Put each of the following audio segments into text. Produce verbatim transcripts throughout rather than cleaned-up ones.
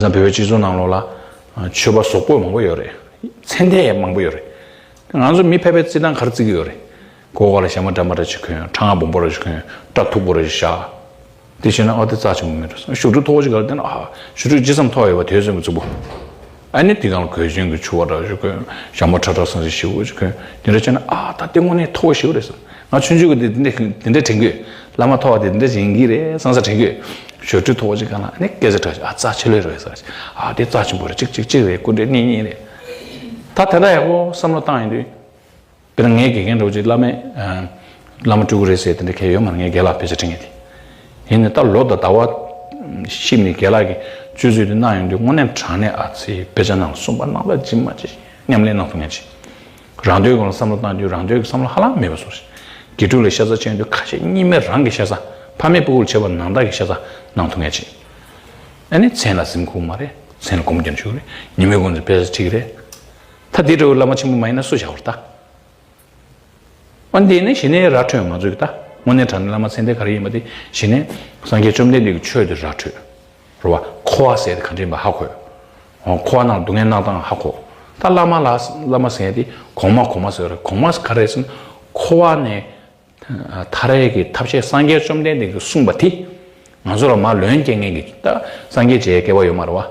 བྱས་ཙང་བོད་པའི་སྤྱི་ཚོགས་ནང་ལོགས་ལ་ཆོས་པ་ཟོག་པོ་མང་པོ་ཡོད་རེད། ཚད་ལྡན་མང་པོ་ཡོད་རེད། ང་ཚོ་མི་ཕལ་པའི་རྩིས་ཐང་ག་རེ་རྩི་གི་ཡོད་རེད། སྒོ་སྒོ་ལ་ཞྭ་མོ་འདྲ་མ་འདྲ་ཅིག་གོན། ཁྲ་ངར་སྦོམ་པོ་ར་ཅིག་གོན། སྐྲ་མཐུག་པོ་ར་ཅིག་བཞག་དེ་བྱས་ན་ཨ་དེ་རྩ་ཆེན་པོ་མེད་འགྲོ། བཞུགས་ཁྲི་མཐོ་པོ་ཅིག་ག་ལ་བསྡད་ན་ཨ་བཞུགས་ཁྲི་ཇི་ཙམ་མཐོ་ཡོད་པ་དེ་ཙམ་གྱིས་རྩི་པོ། ཨ་ནི་དེ་སྒང་ལ་གོས་ཆེན་གྱི་ཕྱུ་པ་འདྲ་ཅིག་གོན། ཞྭ་མོ་ཁྲ་ཁྲ་སང་ཞིག་ཞེ་པོ་ཅིག་གོན། དེ་འདྲ་བྱས་ན་ཨ་ད་དེ་དངོས་གནས་མཐོ་པོ་ཞེ་པོ་རེད་ཟེར། ང་ཆུང་ཆུང་གི་དེ་འདྲ་དེ་འདྲ་དྲན་གི་ཡོད། བླ་མ་མཐོ་བ་དེ་འདྲ་ཡིན་གྱི་རེད་བསམ་ས་དྲན་གི་ཡོད། བཞུགས་ཁྲི་མཐོ་པོ་ཅིག་སྒང་ལ་ཨ་ནི་སྐད་ཆ་འདྲ་ཅིག་ཨ་རྩ་ཆེ་ལོས་རེད་ཟེར། ཨ་དེ་རྩ་ཆེན་པོ་རེད། གཅིག་གཅིག་གཅིག་རེད། སྐུ་འདྲ་གཉིས་གཉིས་རེད། ད་དེ་འདྲ་ཡག་པོ་བསམ་བློ་བཏང་ཡོང་དུས། དཔེར་ན་ངའི་དགེ་རྒན་འདྲ་བོ་ཅིག་བླ་མས་ཨ་བླ་མ་སྤྲུལ་སྐུ་རེད་ཟེར་དེ་འདྲ་གང་ཡང་ཡོད་མ་རེད། ངའི་རྒན་ལགས་དཔེ་ཆ་འཁྲིད་མཁན་དེ། ཡིན་ནའི་ད་ལོ་དང་ཟླ་བ་ཤེས་མེད་རྒན་ལགས་ཀྱིས་སྤྱོད་ཚུལ་དེ་གནང་ཡོང་དུས་དངོས་གནས་དྲང་གནས་ཨ་ཙི་དཔེ་ཆ་ནང་ལ་གསུངས་པ་ནང་ལ་ཇི་མ་ཇི་བཞིན་ཉམས་ལེན་གནང་ཐུབ་མཁན་ཅིག་རང་དོན་སྒང་ལ་བསམ་བློ་བཏང་དུས་རང་དོན་གྱི་བསམ་བློ་ཧ་ལམ་མེད་པ་བཟོ་ཞིག་དགེ་ཕྲུག་ལ་ཤ་ཚ་ཆེན་དུས་ཁ་ཤས་གཉིས་མེད་རང་གི་ཤ་ཚ། ཕ་མས་སྤུ་གུར་བྱས་པ་ནང་ལྟར་གྱི་ཤ་ཚ་གནང་ཐུབ་མཁན་ཅིག་ཨ་ནི་མཚན་ལ་གཟིམ་ཁུག་མ་རེད། མཚན་ལ་སྒོམ་རྒྱབ་འཇུག་རེད། ཉི་མའི་གུང་ཚོད་དཔེ་ཆ་ཁྲིད་ཀྱི་རེད། ད་དེ་འདྲ་བོའི་བླ་མ་ཆེན་པོ་མ་ཡིན་ན་སུ་བཞག་པ་རེད་ད། ཨ་འདི་ནི་གཞི་ནས་ར་འཕྲོད་ང་ཚོས་ཀྱི་ད་དངོས་གནས་དྲང་གནས་བླ་མ་ཚད་ལྡན་ག་རེ་ཡིན་པ་དེ་གཞི་ནས་སངས་རྒྱས་བཅོམ་ལྡན་འདས་ཀྱི་ཆོས་དེ་ར་འཕྲོད། རེད་བ། འཁོར་བ་ཟེར་དེ་ག་འདྲ་ཡིན་པ་ཧ་གོ་འཁོར་བ་ནང་སྡུག་བསྔལ་གནང་སྟངས་ཧ་གོ་ད་བླ་མ་ལ་བླ་མ་ཟེར་དེ་གོང་མ་གོང་མ་ཟེར་བ་རེད། གོང་མ་ག་རེ་ཟེར་ན་འཁོར་བ་ནས་ཐར་ཡས་ཀྱི་ཐབས་ཤེས་སངས་རྒྱས་བཅོམ་ལྡན་འདས་ཀྱིས་གསུངས་པ་དེ་ང་ཚོ་ལ་མར་ལན་སྐྱེལ་མཁན་གྱི་ད་སངས་རྒྱས་བྱེད་ཡས་སྐལ་བ་ཡོད་མ་རེད་བ།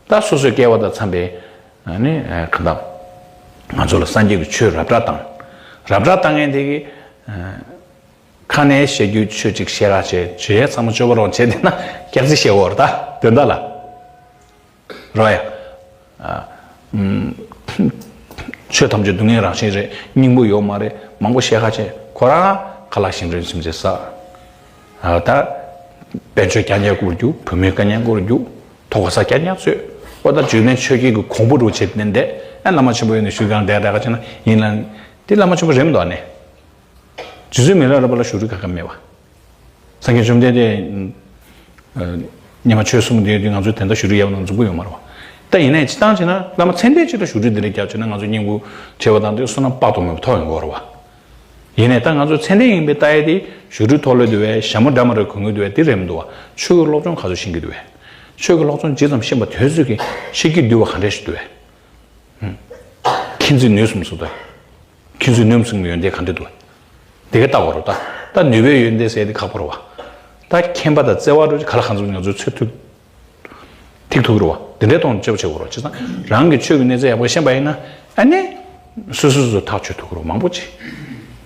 ད་སོ་སོའི་སྐལ་བ་དང་འཚམས་པའི་ཨ་ནི་གང་ལྟར་ང་ཚོ་ལ་སངས་རྒྱས་ཀྱི་ཆོས་རབ་བསྒྲགས་བཏང་། རབ་བསྒྲགས་བཏང་མཁན་དེ་གི་ཁ་ནས་བཤད་རྒྱུ་ཆོས་གཅིག་བཤད་ཁ་བྱས་བྱས་ཚང་མ་སྤྱོད་པ་རང་བྱས་བསྡད་ན་སྐྱག་རྫི་བཤད་འོར་ད་དོན་དག་ལ་རོ་ཡ། ཨ་ཨུམ། ཆོས་ཐམས་ཅད་སྡུག་བསྔལ་རང་བཞིན་རེད། སྙིང་པོ་ཡོད་མ་རེད། མང་པོ་བཤད་ཁ་བྱས་ཁོ་རང་ཁ་ལག་ཞིམ་རིམ་ཞིམ་ཅིག་ཟ། ཨ་ད་དཔལ་འབྱོར་རྐྱང་རྐྱང་བསྐུར་རྒྱུ། བུད་མེད་རྐྱང་རྐྱང་བསྐུར་རྒྱུ། ཐོག་ཁ་ས་རྐྱང་རྐྱང་རྩོད། ཨོ་ད་བརྗོད་ལྡན་ཆོས་བརྒྱད་ཀྱི་གོང་བུ་རུ་བྱེད་ནས་འདས། ཨ་བླ་མ་ཆེན་པོ་ཡོད་ནས་ཞུ་གང་བསྡད་བསྡད་ཁ་བྱས་ན་ཡིན་ལ། འདི་བླ་མ་ཆེན་པོ་རེད་མི་འདུག་ཨ་ནི། རྗེ་བཙུན་མི་ལ་རས་པ་ལ་བཞུགས་ཁྲི་ཁ་ཁ་མེད་པ། སངས་རྒྱས་བཅོམ་ལྡན་འདས་སྙེ་མ་ཆོས་གསུངས་བསྡད་དུས་ང་ཚོས་དེ་འདྲ་བཞུགས་ཁྲི་ཡག་པོ་ནང་འཛུགས་པོ་ཡོད་མ་རེད་བ། ད་ཡིན་ནའི་སྤྱིར་བཏང་བྱས་ན་བླ་མ་ཚད་ལྡན་ཅིག་ལ་བཞུགས་ཁྲི་འདི་འདྲ་རྒྱབ་བྱས་ན་ང་ཚོ་སྙིང་པོ་བྱས་པ་དང་དེ་བསོད་ནམས་དཔག་ཏུ་མེད་པ་ཐོབ་ཡོང་གི་ཡོད་རེད་བ། ཡིན་ནའི་ད་ང་ཚོ་ཚད་ལྡན་ཡིན་པའི་ལྟ་ཡ་དེ་བཞུགས་ཁྲི་མཐོ་ལོས་འདུག་བས། ཞྭ་མོ་འདྲ་མ་འདྲ་གོན་གི་འདུག་བས། དེ་རེད་མི་འདུག་བ། ཆོས་ཀྱི་སློབ་སྦྱོང་ག་ཚོད་ཤེས་ཀྱི་འདུག་བས། ཆོས་ཀྱི་སློབ་སྦྱོང་ཇི་ཙམ་ཤེས་པ་དེ་ཚོད་ཀྱི་ཤེས་ཀྱི་འདུག་བ་ག་འདྲ་ཞིག་འདུག་བས། མཁྱེན་བརྩེ་ནུས་གསུམ་སོགས་དང་། མཁྱེན་བརྩེ་ནུས་གསུམ་གྱི་ཡོན་ཏན་ག་འདྲ་འདུག་དེ་ག་ལྟ་བ་རོ་ད། ད་ནུས་པའི་ཡོན་ཏན་ཟེར་དེ་ཁག་པོ་རོ་བ། ད་མཁྱེན་པ་དང་བརྩེ་བ་རོ་ག་ལ་གང་ཚོད་ང་ཚོས་ཚོད་ཐིག་ཐིག་ཐུག་རོ་བ། དེ་འདྲའི་ཐོག་ནས་དཔྱད་པ་བྱེད་དགོས་རོ། བྱས་ཙང་རང་གི་ཆོས་ཀྱི་གནས་ཚད་ཡག་པོ་ཤེས་པ་ཡིན་ན་ཨ་ནི། སོ་སོ་སོ་ཐག་ཆོད་ཐུབ་ཀྱི་རོ་མང་པོ་ཅིག་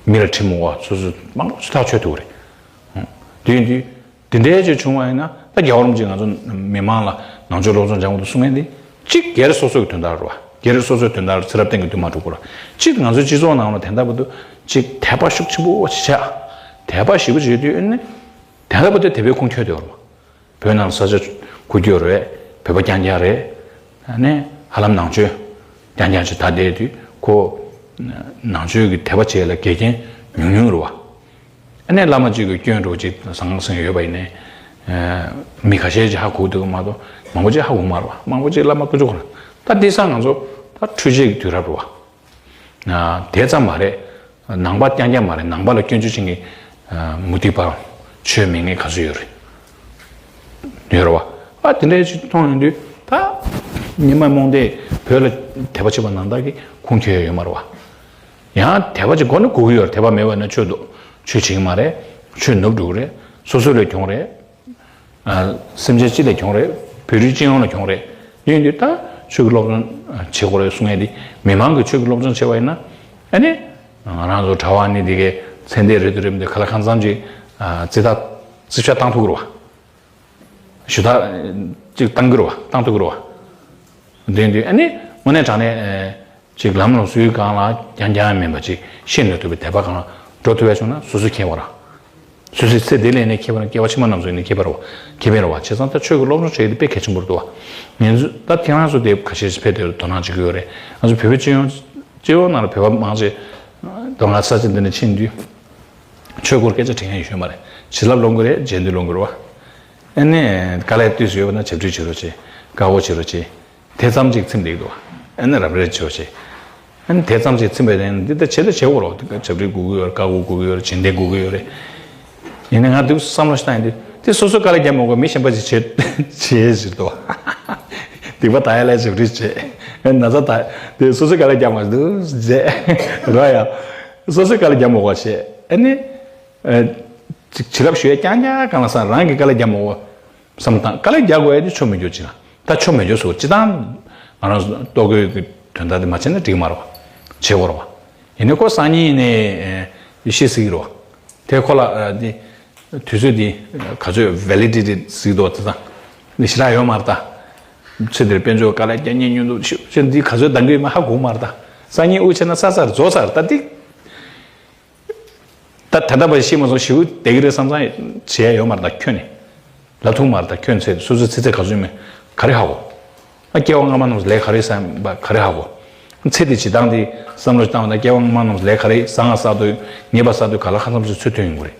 མི་ལ་ཁྲིམས་མོ་བ་སོ་སོ་མང་པོ་ཅིག་ཐག་ཆོད་ཐུབ་ཀྱི་རེད། དེ་ཡིན་དུས། དེ་འདྲའི་ཅིག་བྱུང་བ་ཡིན་ན་ད་རྒྱལ་བ་རིན་པོ་ཆེ་ང་ཚོ་མི་མང་ལ་ནང་ཆོས་སློབ་སྦྱོང་སྦྱང་དགོས་འདུག་གསུང་མཁན་དེ་གཅིག་སྒེར་སོ་སོའི་དོན་དག་རེད་བ། སྒེར་སོ་སོའི་དོན་དག་ལ་ཚེ་རབས་གཏན་གྱི་འདུན་མ་འགྲོ་དགོས་ར། གཅིག་ང་ཚོའི་སྤྱི་ཚོགས་ནང་ལ་དེ་འདྲ་བ་འདུག་གཅིག་དད་པ་ཤུགས་ཆེན་པོ་ཅིག་བྱས། དད་པ་ཞེ་པོ་བྱེད་དུས་ཨ་ནི་དེ་འདྲ་བ་དེ་དད་པའི་ཁུངས་འཁྱོལ་དེ་ཡོད་རེད་བ། བོད་ནང་ས་ཆ་ཁུག་ཀྱོག་རེད། བོད་པ་རྐྱང་རྐྱང་རེད། ཨ་ནི་ཧ་ལམ་ནང་ཆོས་རྐྱང་རྐྱང་ཅིག་ད་བསྡད་དུས་ཁོ་ནང་ཆོས་ཀྱི་དད་པ་བྱེད་ལ་འགལ་རྐྱེན་ཉུང་ཉུང་རེད་བ། ཨ་ནི་བླ་མ་གཅིག་གི་སྐྱོན་འདྲ་བོ་ཅིག་ཟང་ཟིང་ཡོད་པ་ཡིན་ནའི། མི་ཁ་ཤས་ཅིག་ཧ་གོ་འདུག་མ་གཏོགས་མང་པོ་ཅིག་ཧ་གོ་མ་རེད་བ། མང་པོ་ཅིག་བླ་མ་ཀུན་སྤྱོད་ཁོ་རང་ད་དེང་སང་ང་ཚོ་ད་འཕྲུལ་ཆས་ཀྱི་དུས་རབས་རེད་བ། དེ་ཙམ་མ་རེད། ནང་པ་རྐྱང་རྐྱང་མ་རེད། ནང་པ་ལ་སྐྱོན་བརྗོད་བྱེད་མཁན་མུ་སྟེགས་པ་ཆོས་མེད་མཁན་ག་ཚོད་ཡོད་རེད། ཡོད་རེད་བ། ཨ་དེ་འདྲའི་ཅིག་མཐོང་ཡོང་དུས་ད་སྔོན་མ་རྨོངས་དད་བོད་ལ་དད་པ་བྱེད་པ་ནང་ལྟར་གྱི་ཁུངས་འཁྱོལ་ཡོད་མ་རེད་བ། ཡང་དད་པ་ཅིག་མགོ་ནས་དགོས་ཀྱི་ཡོད་རེད། དད་པ་མེད་པ་ན་ཆོས་འདུག་ཆོས་བྱེད་ཀྱི་མ་རེད། ཆོས་ནུབ་འགྲོ་གི་རེད། སོ་སོ་ལས་གྱོང་རེད། ཨ། སེམས་ཅན་སྤྱི་ལས་གྱོང་རེད། བོད་རིགས་སྤྱི་ཡོངས་ལ་གྱོང་རེད། ཡིན་དུས་ད་ཆོས་ཀྱི་སློབ་སྦྱོང་བྱེད་དགོས་རེད་གསུང་ཡས་འདི་མི་མང་གིས་ཆོས་ཀྱི་སློབ་སྦྱོང་བྱས་པ་ཡིན་ན་ཨ་ནི། ང་རང་ཚོ་གྲྭ་པ་ནི་འདི་གའི་ཚད་ལྡན་རེད་འདུག་རེད་མི་འདུག་ག་ལ་གང་འཚམ་ཅིག་རྩིས་ཐག་རྩིས་ཆ་བཏང་ཐུབ་ཀྱི་རེད་བ། ཞུ་དག་ཅིག་བཏང་གི་རེད་བ། བཏང་ཐུབ་ཀྱི་རེད་བ། འདི་འདི་ཨ་ནི་དངོས་གནས་དྲང་གནས། ཅིག་ལམ་ལུགས་སྲོལ་སྒང་ལ་རྐྱང་རྐྱང་མིན་པ་ཅིག་ཤེས་ནུས་ཐུབ་པའི་དད་པ་སྒང་ལ་འགྲོ་ཐུབ་པ་བྱུང་ན་སོ་སོའི་ཁེ་ཕན་རེད། སོ་སོའི་ཚེ་འདི་ལས་ནས་ཁེ་ཕན་རེད། སྐྱེ་བ་ཕྱི་མ་རྣམས་སུ་ནས་ཁེ་ཕན་རེད་བ། ཁེ་ཕན་རེད་བ། བྱས་ཙང་ད་ཆོས་ཀྱི་སློབ་སྦྱོང་བྱེད་ཡ་དེ་དཔེ་གལ་ཆེན་པོ་རེད་འདུག་བ། ངེད་ཚོ་ད་ཁྱེད་རང་ཚོ་དེ་ཁ་ཤས་ཕེབས་དེ་དོ་སྣང་བྱེད་ཀྱི་ཡོད་རེད། ང་ཚོ་བོད་པའི་སྤྱི་ཡོངས་སྤྱི་ཡོངས་ནང་ལ་བོད་པ་མང་ཆེ་དོ་སྣང་ས་ཆ་འདི་ནས་ཕྱིན་དུས་ཆོས་སྐོར་སྐད་ཆ་དྲི་མཁན་ཡོད་མ་རེད། བྱིན་རླབས་སློང་གི་རེད། རྗེས་ཟློས་སློང་གི་རེད་བ། ཨ་ནི་དཀའ་ལས་དུས་སུ་ཡོད་པ་ན་ཆབ་ཁྲིད་བྱེད་རོགས་བྱེད། བཀའ་བསྒོ་བྱེད་རོགས་བྱེད། དེ་ཙམ་ཅིག་ཚིམ་བསྡད་ཀྱི་འདུག་ཨ་ནི་རབ་རེད་ཆོག་ཆེ། ཨ་ནི་དེ་ཙམ་ཅིག་ཚིམ་པའི་དེ་འདི་ད་བྱེད་ད་བྱེད་དགོས་རོགས། དེ་ཆབ་རིལ་དགོས་ཀྱི་ཡོད་རེད། བཀའ་བསྒོ་དགོས་ཀྱི་ཡོད་རེད། བྱིན་རྟེན་དགོས་ཀྱི་ཡོད་རེད། ཡིན་ནའི་ང་འདུག་བསམ་བློ་ཞིག་བཏང་ཡིན་དུས་དེ་སོ་སོ་དཀའ་ལས་རྒྱབ་མ་དགོས། མི་གཞན་པ་ཞིག་བྱེད་བྱེད་ཟེར་འདུག་སྡིག་པ་དག་ཡ་ལས་བྱེད་རིགས་བྱེད། ན་ཚ་དག་དེ་སོ་སོའི་དཀའ་ལས་རྒྱག་མ་འདུག་བྱས་རོ་ཡ། སོ་སོའི་དཀའ་ལས་རྒྱག་མ་དགོས་བྱས། ཨ་ནི། ཨ། ཅིག་བྱིན་རླབས་ཞུ་ཡ་རྐྱང་རྐྱང་གང་ལ་སང་རང་གི་དཀའ་ལས་རྒྱག་མ་དགོས། བསམ་བློ་བཏང་། དཀའ་ལས་རྒྱག་དགོས་ཡ་དེ་ཆོ་མི་འགྱུར་ཅིག་ལ། ད་ཆོ་མི་འགྱུར་སོ་ཅི་ལྟར་ང་རང་ལྟོ་གོས་ཀྱི་དོན་དག་དེ་མ་བྱས་ན་འགྲིག་མ་རེད་བ། བྱེད་དགོས་རེད་བ། ཡིན་ནའི་ཁོ་སང་ཉིན་ནས་ཤི་སྲིད་ཀྱི་རེད་བ། དེ་ཁོ་ལ་དེ་དུས་ཚོད་དེ་ག་ཚོད་validity་ཟིག་འདུག་དེ་དང་། ནི་ཞེ་དྲག་ཡོད་མ་རེད་ད། ཚེ་འདིར་དཔལ་འབྱོར་དཀའ་ལས་རྒྱག་མཁན་ཉུང་འདུག་ཤོད་ཅེས་འདི་ག་ཚོད་འདང་གི་ཡོད་མ་ཧ་གོ་མ་རེད་ད། སང་ཉིན་དབུགས་ཆད་ན་ས་སར་རྫོགས་ཚར་ད་འདི། ད་ད་ལྟ་བར་ཤེས་མ་སོང་ཞིའུ་བསྡད་ཀྱི་རེད་བསམ་བསམ་བྱས་ཡོད་མ་རེད་ད་ཁྱོད་ནི། ལབ་ཐུབ་མ་རེད་ད་ཁྱོད་ཚེ་སོ་སོའི་ཚེ་ཚད་ག་ཚོད་མིན་ག་རེ་ཧ་གོ། ཨ་སྐྱེ་བ་སྔ་མ་རྣམས་སུ་ལས་ག་རེ་བསམ་པ་ག་རེ་ཧ་གོ། ཚེ་འདི་བྱེད་སྟངས་འདི་བསམ་བློ་བཏང་བ་ན་སྐྱེ་བ་སྔ་མ་རྣམས་སུ་ལས་ག་རེ་བཟང་ང་བསགས་འདུག་ཉེས་པ་བསགས་འདུག་ག་ལ་ཁ་མཚམས་སུ་ཚུར་ཐོན་ཡོང་གི་རེད།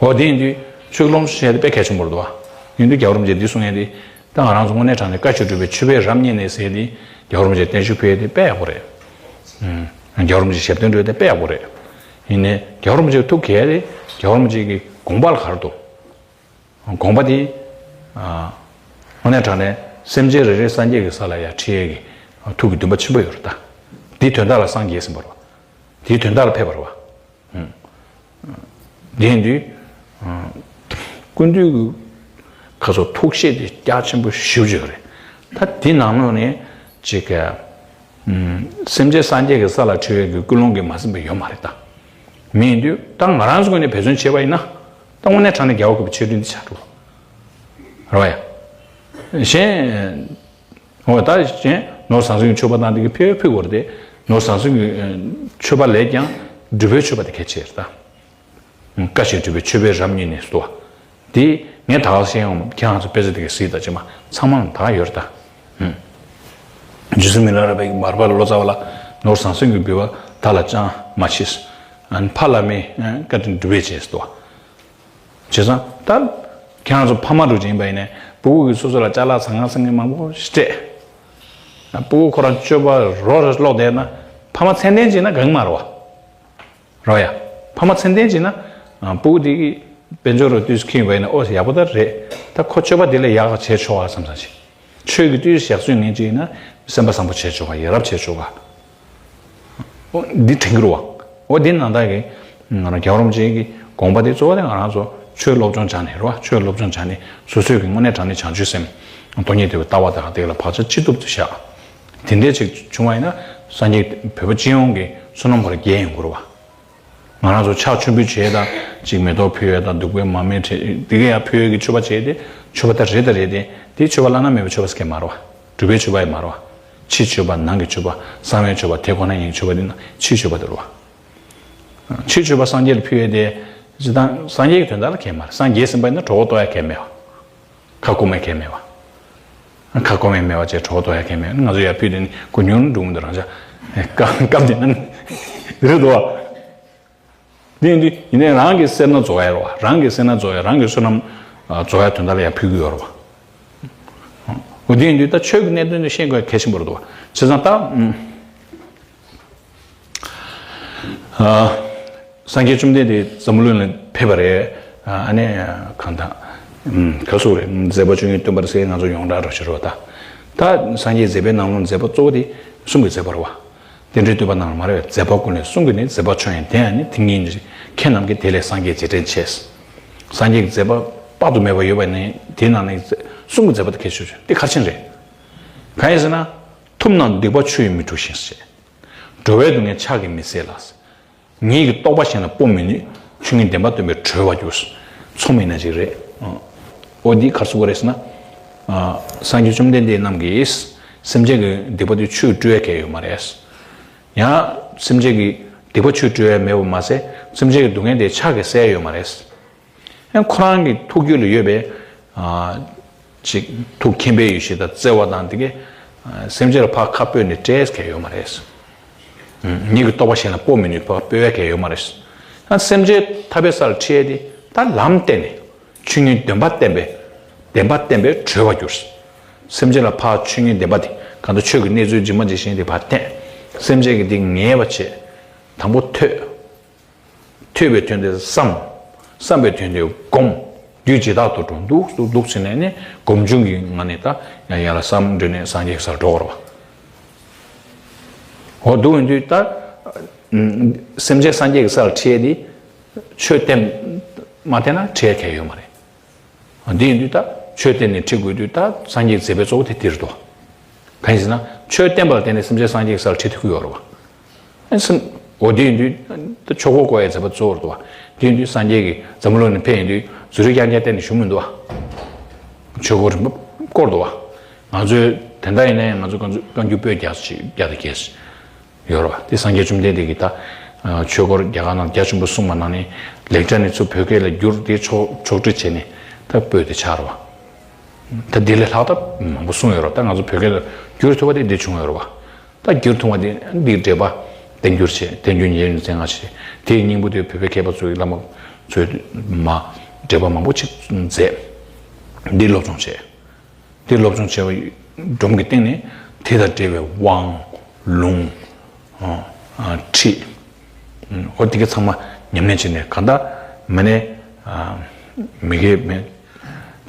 འོ་དེ་ཡིན་དུས་ཆོས་ཀྱི་སློབ་སྦྱོང་བྱས་ཏེ་དཔེ་གལ་ཆེན་པོ་རེད་འདུག་བ། ཡིན་དུས་རྒྱལ་བ་རིན་པོ་ཆེས་འདི་གསུང་ཡས་དེ། ད་ང་རང་ཚོ་དངོས་གནས་དྲང་གནས་བཀའ་ཆོས་སྒྲུབ་པའི་མཆོད་པའི་རབ་བརྙེས་ནས་ཟེར་ཏེ་རྒྱལ་བ་རིན་པོ་ཆེས་བརྟན་བཞུགས་ཕུལ་ཡས་དེ་དཔེ་ཡག་པོ་རེད། ཨུམ། རྒྱལ་བ་རིན་པོ་ཆེའི་ཞབས་བརྟན་སྒྲུབ་ཡས་དེ་དཔེ་ཡག་པོ་རེད། ཡིན་ནའི་རྒྱལ་བ་རིན་པོ་ཆེའི་ཐུགས་དགྱེས་ཏེ་རྒྱལ་བ་རིན་པོ་ཆེ་གི་དགོངས་པ་ལ་ག་རེ་འདུག་དགོངས་པ་དེ། ཨ། དངོས་གནས་དྲང་གནས་སེམས་ཅན་རེ་རེ་སངས་རྒྱས་ཀྱི་ས་ལ་ཡར་ཁྲིད་ཡས་ཀྱི་ཐུགས་ཀྱི་འདུན་པ་ཆེན་པོ་ཡོད་རེད་ད། དེའི་དོན་དག་ལ་སངས་རྒྱས་ཟིན་པ་རེད་བ། དེའི་དོན་དག་ལ་ཕེབས་པ་རེད་བ། ཨུམ། དེ་ཡིན་དུས། ཨ། སྐུ་མདུན་གྱི་ཁ་སོ་ཐུགས་བཞེད་དེ་རྒྱ་ཆེན་པོ་ཞེ་པོ་ཅིག་རེད། ད་དེ་ནང་ལོགས་ནས་ཅིག་ག་ཨུམ། སེམས་ཅན་སངས་རྒྱས་ཀྱི་ས་ལ་ཁྲིད་ཡས་ཀྱི་ཀུན་སློང་གིས་མ་ཟིན་པ་ཡོད་མ་རེད་ད། མི་ཡིན་དུས་ད་ང་རང་ཚོ་ངོས་ནས་འབད་བརྩོན་བྱས་པ་ཡིན་ན། ད་དངོས་གནས་དྲང་གནས་རྒྱལ་བ་བཀུར་བའི་ཆོས་སྒྲུབ་འདི་ཆགས་འགྲོ། རེད་བ་ཡ། གཞན། འོ་ད་གཞན་ནོར་ཟང་ཟིང་གི་མཆོད་པ་དང་འདི་གི་ཕུལ་ཕུལ་དགོས་རེད་དེ། ནོར་ཟང་ཟིང་གི་མཆོད་པ་ལས་ཀྱང་སྒྲུབ་པའི་མཆོད་པ་དེ་གལ་ཆེ་རེད་ད། བཀའ་བཞིན་སྒྲུབ་པའི་མཆོད་པའི་རབ་བརྙེས་ནས་སུ། དེ་ངས་ད་ག་ཤེས་ཡོང་ཁྱེད་རང་ཚོ་དཔེ་ཆ་དེ་ག་གཟིགས་དང་ཅི་མ་ཚང་མ་ལ་ད་ག་ཡོད་རེད་ད། རྗེ་བཙུན་མི་ལ་རས་པའི་མར་པ་ལོ་ཙཱ་བ་ལ་ནོར་ཟང་ཟིང་གི་འབུལ་བ་ད་ལ་ཅང་མ་མཆིས། ཨ་ནི་ཕ་བླ་མའི་བཀའ་དྲིན་སྒྲུབ་པའི་ཆེད་དུ། བྱས་ཙང་ད་ཁྱེད་རང་ཚོ་ཕ་མ་འདྲ་ཅིག་ཡིན་པ་ཡིན་ནའི་སྤུ་གུ་གིས་སོ་སོ་ལ་ཅ་ལག་ཟང་ངེ་ཟིང་ངེ་མང་པོ་ཞིག་སྤྲད། སྤུ་གུ་ཁོ་རང་སྤྱོད་པ་རོ་རེ་ལོག་བསྡད་ན་ཕ་མ་ཚད་ལྡན་ཅིག་ན་དགའ་གི་མ་རེད་བ། རོ་ཡ། ཕ་མ་ཚད་ལྡན་ཅིག་ན། ཨ། སྤུ་གུ་དེ་གིས་དཔལ་འབྱོར་རུ་དུས་སུ་ཁེངས་པ་ཡིན་ན་ཨོ་ཡག་པོ་ད་རེད། ད་ཁོ་སྤྱོད་པ་དེ་ལས་ཡག་ག་བྱས་ཆོག་ག་བསམ་བསམ་ཞིག་ཆོས་ཀྱི་དུས་སུ་ཞག་ཚོད་ངན་ཅིག་ཡིན་ན་སེམས་པ་བཟང་པོ་བྱས་ཆོག་ག་ཡ་རབས་བྱས་ཆོག་ག་ཨོ་འདི་དྲན་གྱི་རེད་བ། ཨོ་འདི་ནང་ལྟར་གྱི་ང་རང་རྒྱལ་བ་རིན་པོ་ཆེ་གི་དགོངས་པ་དེ་གཙོ་བོ་དེ་ང་རང་ཚོ་ཆོས་སློབ་སྦྱོང་བྱས་ནས་རེད་བ། ཆོས་སློབ་སྦྱོང་བྱས་ནས་སོ་སོའི་གི་དངོས་གནས་དྲང་གནས་བྱང་ཆུབ་སེམས། སྟོང་ཉིད་རྟོགས་པའི་ལྟ་བ་དང་དེ་ལ་བག་ཆགས་ཅི་ཐུབ་ཐུབ་བཞག་དེ་འདྲས་ཅིག་བྱུང་བ་ཡིན་ན་སངས་རྒྱས་བོད་པ་སྤྱི་ཡོངས་ཀྱི་བསོད་ནམས་ཁོ་ར་རྒྱས་ཡོང་གི་རེད་བ། ང་རང་ཚོ་ཕྱག་མཆོད་འབུལ་བྱས་དང་ཅིག་མེ་ཏོག་ཕུལ་ཡས་དང་བདུག་སྤོས་མར་མེ་དེ་ག་ཡང་ཕུལ་ཡས་ཀྱི་མཆོད་པ་བྱས་ཏེ་མཆོད་པ་ད་རེད་ད་རེད་དེ་དེ་མཆོད་པ་བླ་ན་མེད་པའི་མཆོད་པ་ཟེར་མཁན་མ་རེད་བ། སྒྲུབ་པའི་མཆོད་པ་ཡང་མ་རེད་བ། ཕྱིའི་མཆོད་པ་ནང་གི་མཆོད་པ་གསང་བའི་མཆོད་པ་དེ་ཁོ་ན་ཡིན་མཆོད་པ་དེ་ན་ཕྱིའི་མཆོད་པ་དེ་རེད་བ། ཕྱིའི་མཆོད་པ་སངས་རྒྱས་ལ་ཕུལ་ཡས་དེ། ཅི་དང་སངས་རྒྱས་ཀྱི་དོན་དག་ལ་གལ་མ་རེད། སངས་རྒྱས་ཟིན་པ་ཡིན་ན་གྲོད་ཁོག་ལྟོགས་ཡ་གལ་མེད་བ། ཁ་སྐོམ་ཡ་གལ་མེད་བ། ཁ་སྐོམ་ཡ་མེད་བ་བྱས་གྲོད་ཁོག་ལྟོགས་ཡ་གལ་མེད། ང་ཚོ་ཡར་ཕུལ་དེ་ནི་ཁོ་ཉུང་འགྲོ་མི་འདུག་རང་ཅག་སྐབས་སྐབས་དེ་ན་རེད་འདུག་བ། དེ་ཡིན་དུས་ཡིན་ནའི་རང་གི་སེར་སྣ་རྫོགས་ཡ་རེད་བ། རང་གི་སེར་སྣ་རྫོགས་ཡ་རང་གི་བསོད་ནམས་རྫོགས་ཡ་དོན་དག་ལ་ཡར་ཕུལ་གྱི་ཡོད་རེད་བ། འོ་དེ་ཡིན་དུས་ད་ཆོས་ཀྱི་གནད་དོན་དེ་ཤེས་དགོས་གལ་ཆེན་པོ་རེད་འདུག་བ། བྱས་ཙང་ད། ཨ། སངས་རྒྱས་བཅོམ་ལྡན་འདས་འཛམ་བུ་གླིང་ལ་ཕེབས་པ་རེད། ཨ་ནི་གང་ལྟར། ཨུམ། ག་སུ་རེད། མཛད་པ་བཅུ་གཉིས་སྟོན་པ་རེད་ཟེར་ང་ཚོ་ཡོངས་གྲགས་རོ་ཞེས་རོ་ད། ད་སངས་རྒྱས་མཛད་པའི་ནང་ལོགས་མཛད་པ་གཙོ་བོ་དེ་གསུང་གི་མཛད་པ་རེད་བ། རྟེན་འབྲེལ་བསྟོད་པ་ནང་ལ་མ་རེད་པས། མཛད་པ་ཀུན་ལས་གསུང་གི་ནི། མཛད་པ་ཆོས་དབྱིངས་དེ་ཡང་ནི། དེ་ཉིད་ནི་ཁྱེད་རྣམས་ཀྱི། དེ་ལས་སངས་རྒྱས་རྗེས་དྲན་ཆེ། སངས་རྒྱས་ཀྱི་མཛད་པ་དཔག་ཏུ་མེད་པ་ཡོད་པ་ནི་དེའི་ནང་ནས་གསུང་གི་མཛད་པ་དེ་གལ་ཆེ་ཤོས་དེ་གལ་ཆེན་རེད། གང་ཡིན་ཟེར་ན། ཐུབ་རྣམས་སྡིག་པ་ཆུ་ཡིས་མི་འཁྲུ་ཞིང་ཞེས། འགྲོ་བའི་སྡུག་བསྔལ་ཕྱག་གིས་མི་སེལ་ལ། ཉིད་ཀྱི་རྟོགས་པ་གཞན་ལ་སྤོ་མི་ནུས། ཆོས་ཉིད་བདེན་པ་སྟོན་པས་གྲོལ་བར་འགྱུར། ཚོམས་ཡིན་ན་ཅིག་རེད། ཨོ་འདི་ག་རེ་ཟེར་དགོས་རེད་ཟེར་ན། སངས་རྒྱས་བཅོམ་ལྡན་འདས་རྣམས་ཀྱིས་སེམས་ཅན་གྱི་སྡིག་པ་དེ་ཆུས་བཀྲུ་ཡ་གལ་ཡོད་མ་རེད། ཡང་སེམས་ཅན་གྱི་སྡིག་པ་ཆུས་བཀྲུ་ཡ་མེད་པ་མ་ཟད་སེམས་ཅན་གྱི་སྡུག་བསྔལ་དེ་ཕྱག་གིས་སེལ་ཡ་ཡོད་མ་རེད། ཡང་ཁོ་རང་གི་ཐུགས་རྒྱུད་ལ་ཡོད་པའི། ཨ། ཅིག་ཐུགས་མཁྱེན་པའི་ཡེ་ཤེས་དང་བརྩེ་བ་དང་དེ་གས། ཨ། སེམས་ཅན་ལ་ཕར་ཁ་སྤོས་ནས་སྤྲད་མཁན་ཡོད་མ་རེད། ཨུམ། ཉིད་ཀྱི་རྟོགས་པ་གཞན་ལ་སྤོ་མི་ནུས་ཕར་སྤོ་ཡ་མཁན་ཡོད་མ་རེད། ཡང་སེམས་ཅན་ཐར་པའི་ས་ལ་ཁྲིད་ཡས་དེ་ད་ལམ་བསྟན་ནས་ཆོས་ཉིད་བདེན་པ་བསྟན་པས་བདེན་པ་བསྟན་པས་གྲོལ་བར་འགྱུར། སེམས་ཅན་ལ་ཕར་ཆོས་ཉིད་བདེན་པ་དེ་གང་ལྟར་ཆོས་ཀྱི་གནས་ཚུལ་ཇི་མ་ཇི་བཞིན་དེ་ཕར་བསྟན། སེམས་ཅན་གྱི་དེ་ངེས་པ་བྱེད། དང་པོ་ཐོས། ཐོས་པའི་དོན་དེ་བསམ། བསམ་པའི་དོན་དེ་སྒོམ། རྒྱུད་ཇི་ལྟར་དུ་འགྲོ་འདུག་འདུག་འདུག་བྱས་ནས་ནི་སྒོམ་བྱུང་གི་ངང་ནས་ད་ཡང་ཡར་ལ་བསམ་འགྲོ་ནས་སངས་རྒྱས་ཀྱི་སར་འགྲོ་བར་བ། འོ་འདུག་ཡིན་དུས་ད། སེམས་ཅན་སངས་རྒྱས་ཀྱི་སར་ཁྲིད་དེ། ཆོས་བསྟན་མ་བསྟན་ན་ཁྲིད་གལ་ཡོད་མ་རེད། འདི་ཡིན་དུས་ད་ཆོས་བསྟན་ནས་ཁྲིད་དགོས་དུས་ད་སངས་རྒྱས་མཛད་པའི་གཙོ་བོ་དེ་འདིར་འདུག་གང་ཡིན་ཟེར་ན་ཆོས་བསྟན་པ་ལ་བརྟེན་ནས་སེམས་ཅན་སངས་རྒྱས་ཀྱི་སར་ཁྲིད་ཐུབ་ཀྱི་ཡོད་རེད་བ། ཨ་སེམས། འོ་དེ་ཡིན་དུས་ད་ཆོས་འཁོར་བསྐོར་ཡའི་མཛད་པ་གཙོ་བོར་འདུག་བ། དེ་ཡིན་དུས་སངས་རྒྱས་ཀྱིས་འཛམ་བུ་གླིང་ནས་ཕེབས་ཡིན་དུས་རྫུ་འཕྲུལ་རྐྱང་རྐྱང་བསྟན་ནས་བཞུགས་མི་འདུག་བ། ཆོས་འཁོར་རིམ་པ་བསྐོར་འདུག་བ། ང་ཚོའི་དེ་འདྲ་ཡིན་ན་ཡང་ང་ཚོ་བཀའ་འགྱུར་བཀའ་འགྱུར་པོད་བརྒྱ་ཞིག་བརྒྱ་དང་བརྒྱད་ཞིག་ཡོད་རེད་བ། དེ་སངས་རྒྱས་བཅོམ་ལྡན་འདས་ཀྱིས་ད། ཆོས་འཁོར་རྒྱ་གར་ནང་རྒྱ་ཆེན་པོ་གསུངས་པ་ནང་ནས་ལེགས་སྦྱར་ནས་ཚུར་བོད་སྐད་ལ་བསྒྱུར་ཏེ་ཕྱོགས་ཕྱོགས་སྒྲིག་བྱས་ནས་ད་པོད་དེ་ཆགས་རེད་བ། ད་འདི་ལས་ལྷག་ད་མང་པོ་གསུངས་ཡོད་རེད་བ། ད་ང་ཚོ་བོད་སྐད་ལ་བསྒྱུར་ཐུབ་པ་དེ་འདི་བྱུང་ཡོད་རེད་བ། ད་བསྒྱུར་ཐུབ་པ་དེ་འདིའི་འགྲེལ་པ་བསྟན་འགྱུར་བྱས། བསྟན་འགྱུར་ཉེར་ལྔའི་མཚན་སྔ་ཕྱི། དེའི་སྙིང་པོ་དེ་བོད་པའི་མཁས་པ་ཚོའི་བླ་མ་ཚོས་མ་འགྲེལ་པ་མང་པོ་ཅིག་མཛད། འདི་སློབ་སྦྱོང་བྱས། དེ་སློབ་སྦྱོང་བྱས་པ་སྒྲོམ་གྱི་སྟེང་ནས་དེ་དང་འབྲེལ་བའི་དབང་། ལུང་། ཨ། ཨ། ཁྲིད། ཨོ་དེ་ག་ཚང་མ་ཉམས་ལེན་བྱས་ནས་གང་ལྟར་མི་ནས། ཨ། མི་དགེ་མེད།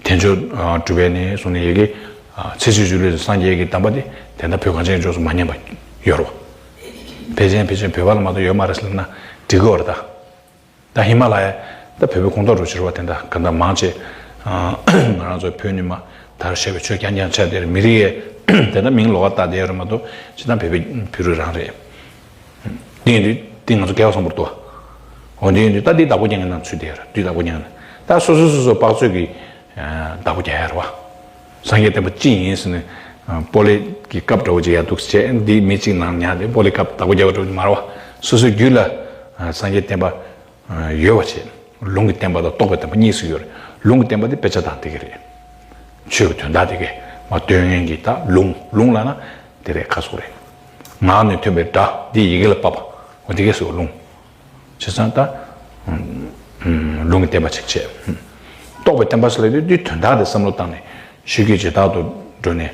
དལ་འབྱོར། ཨ། སྒྲུབ་པའི་ནས་བཟུང་ནས་ཡི་གེ། ཨ། ཚེ་ཕྱི་འཇུག་ལུས་སུ་སངས་རྒྱས་ཀྱི་གདམས་པ་དེ་དེ་འདྲ་བོད་གངས་ཅན་ལྗོངས་སུ་མ་ཉམས་པ་ཡོད་རེད་བ། ཕལ་ཆེར་ཕལ་ཆེར་བོད་པ་ལ་མ་གཏོགས་ཡོད་མ་རེད་ཟེར་ན་འགྲིག་གི་ཡོད་རེད་ད། ད་ཧི་མ་ལ་ཡ། ད་བོད་པའི་ཁོངས་གཏོགས་རུ་ཕྱིར་བ་དེ་འདྲ་ག་འདྲ་མང་ཆེ། ང་རང་ཚོ་བོད་ནས་མ་དར་ཤེས་པའི་ཆོས་རྐྱང་རྐྱང་ཆགས་བསྡད་རེད། མི་རིགས་ཡས་དེ་འདྲ་མིང་ལོགས་ཀ་བཏགས་བསྡད་ཡོད་རེད་མ་གཏོགས་སྤྱིར་བཏང་བོད་པའི་བོད་རིགས་རང་རེད། དེ་ཡིན་དུས་དེ་ང་ཚོ་སྐལ་བ་བཟང་པོ་རེད་དོ། འོ་དེ་ཡིན་དུས་ད་དེ་བདག་པོ་རྒྱག་མཁན་ནང་ཚུད་བསྡད་ཡོད་རེད། དེ་བདག་པོ་རྒྱག་མཁན་ནང་ད་སོ་སོ་སོ་སོ་དཔག་ཚོད་ཀྱི་བདག་པོ་རྒྱག་ཡ་རེད་བ། སངས་རྒྱས་བསྟན་པ་སྤྱི་ཡིན་ཟེར་ནས་སྤོ་ལོ་གི་ཀབ་འདྲ་བོ་ཅིག་ཡར་འདུག་བྱས། འདི་མི་གཅིག་ནང་ཉར་ཏེ་སྤོ་ལོའི་ཀབ་བདག་པོ་རྒྱག་པ་འདྲ་བོ་ཅིག་མ་རེད་བ། སོ་སོའི་རྒྱུད་ལ་སངས་རྒྱས་བསྟན་པ་ཡོད་པ་བྱས། ལུང་གི་བསྟན་པ་དང་རྟོགས་པའི་བསྟན་པ་གཉིས་སུ་ཡོད་རེད། ལུང་གི་བསྟན་པ་དེ་དཔེ་ཆ་དང་དེ་ག་རེད། ཆོས་ཀྱི་དོན་དག་དེ་ག་མ་སྟོན་མཁན་གྱི་ད་ལུང་། ལུང་ལབ་ན་དེ་རེད། ཁ་སོགས་རེད། ངག་ནས་ཐོན་པའི་སྒྲ་འདི་ཡི་གེ་ལ་ཕབ་པ། འོ་དེ་ག་སོགས་ལུང་། བྱས་ཙང་ད་ལུང་གི་བསྟན་པ་ཅིག་བྱས། རྟོགས་པའི་བསྟན་པ་ཟེར་ལབ་དུས་འདིའི་དོན་དག་དེ་བསམ་བློ་བཏང་ནས་ཤེས་རྒྱུད་ཇི་ལྟར་དུ་འགྲོ་ནས་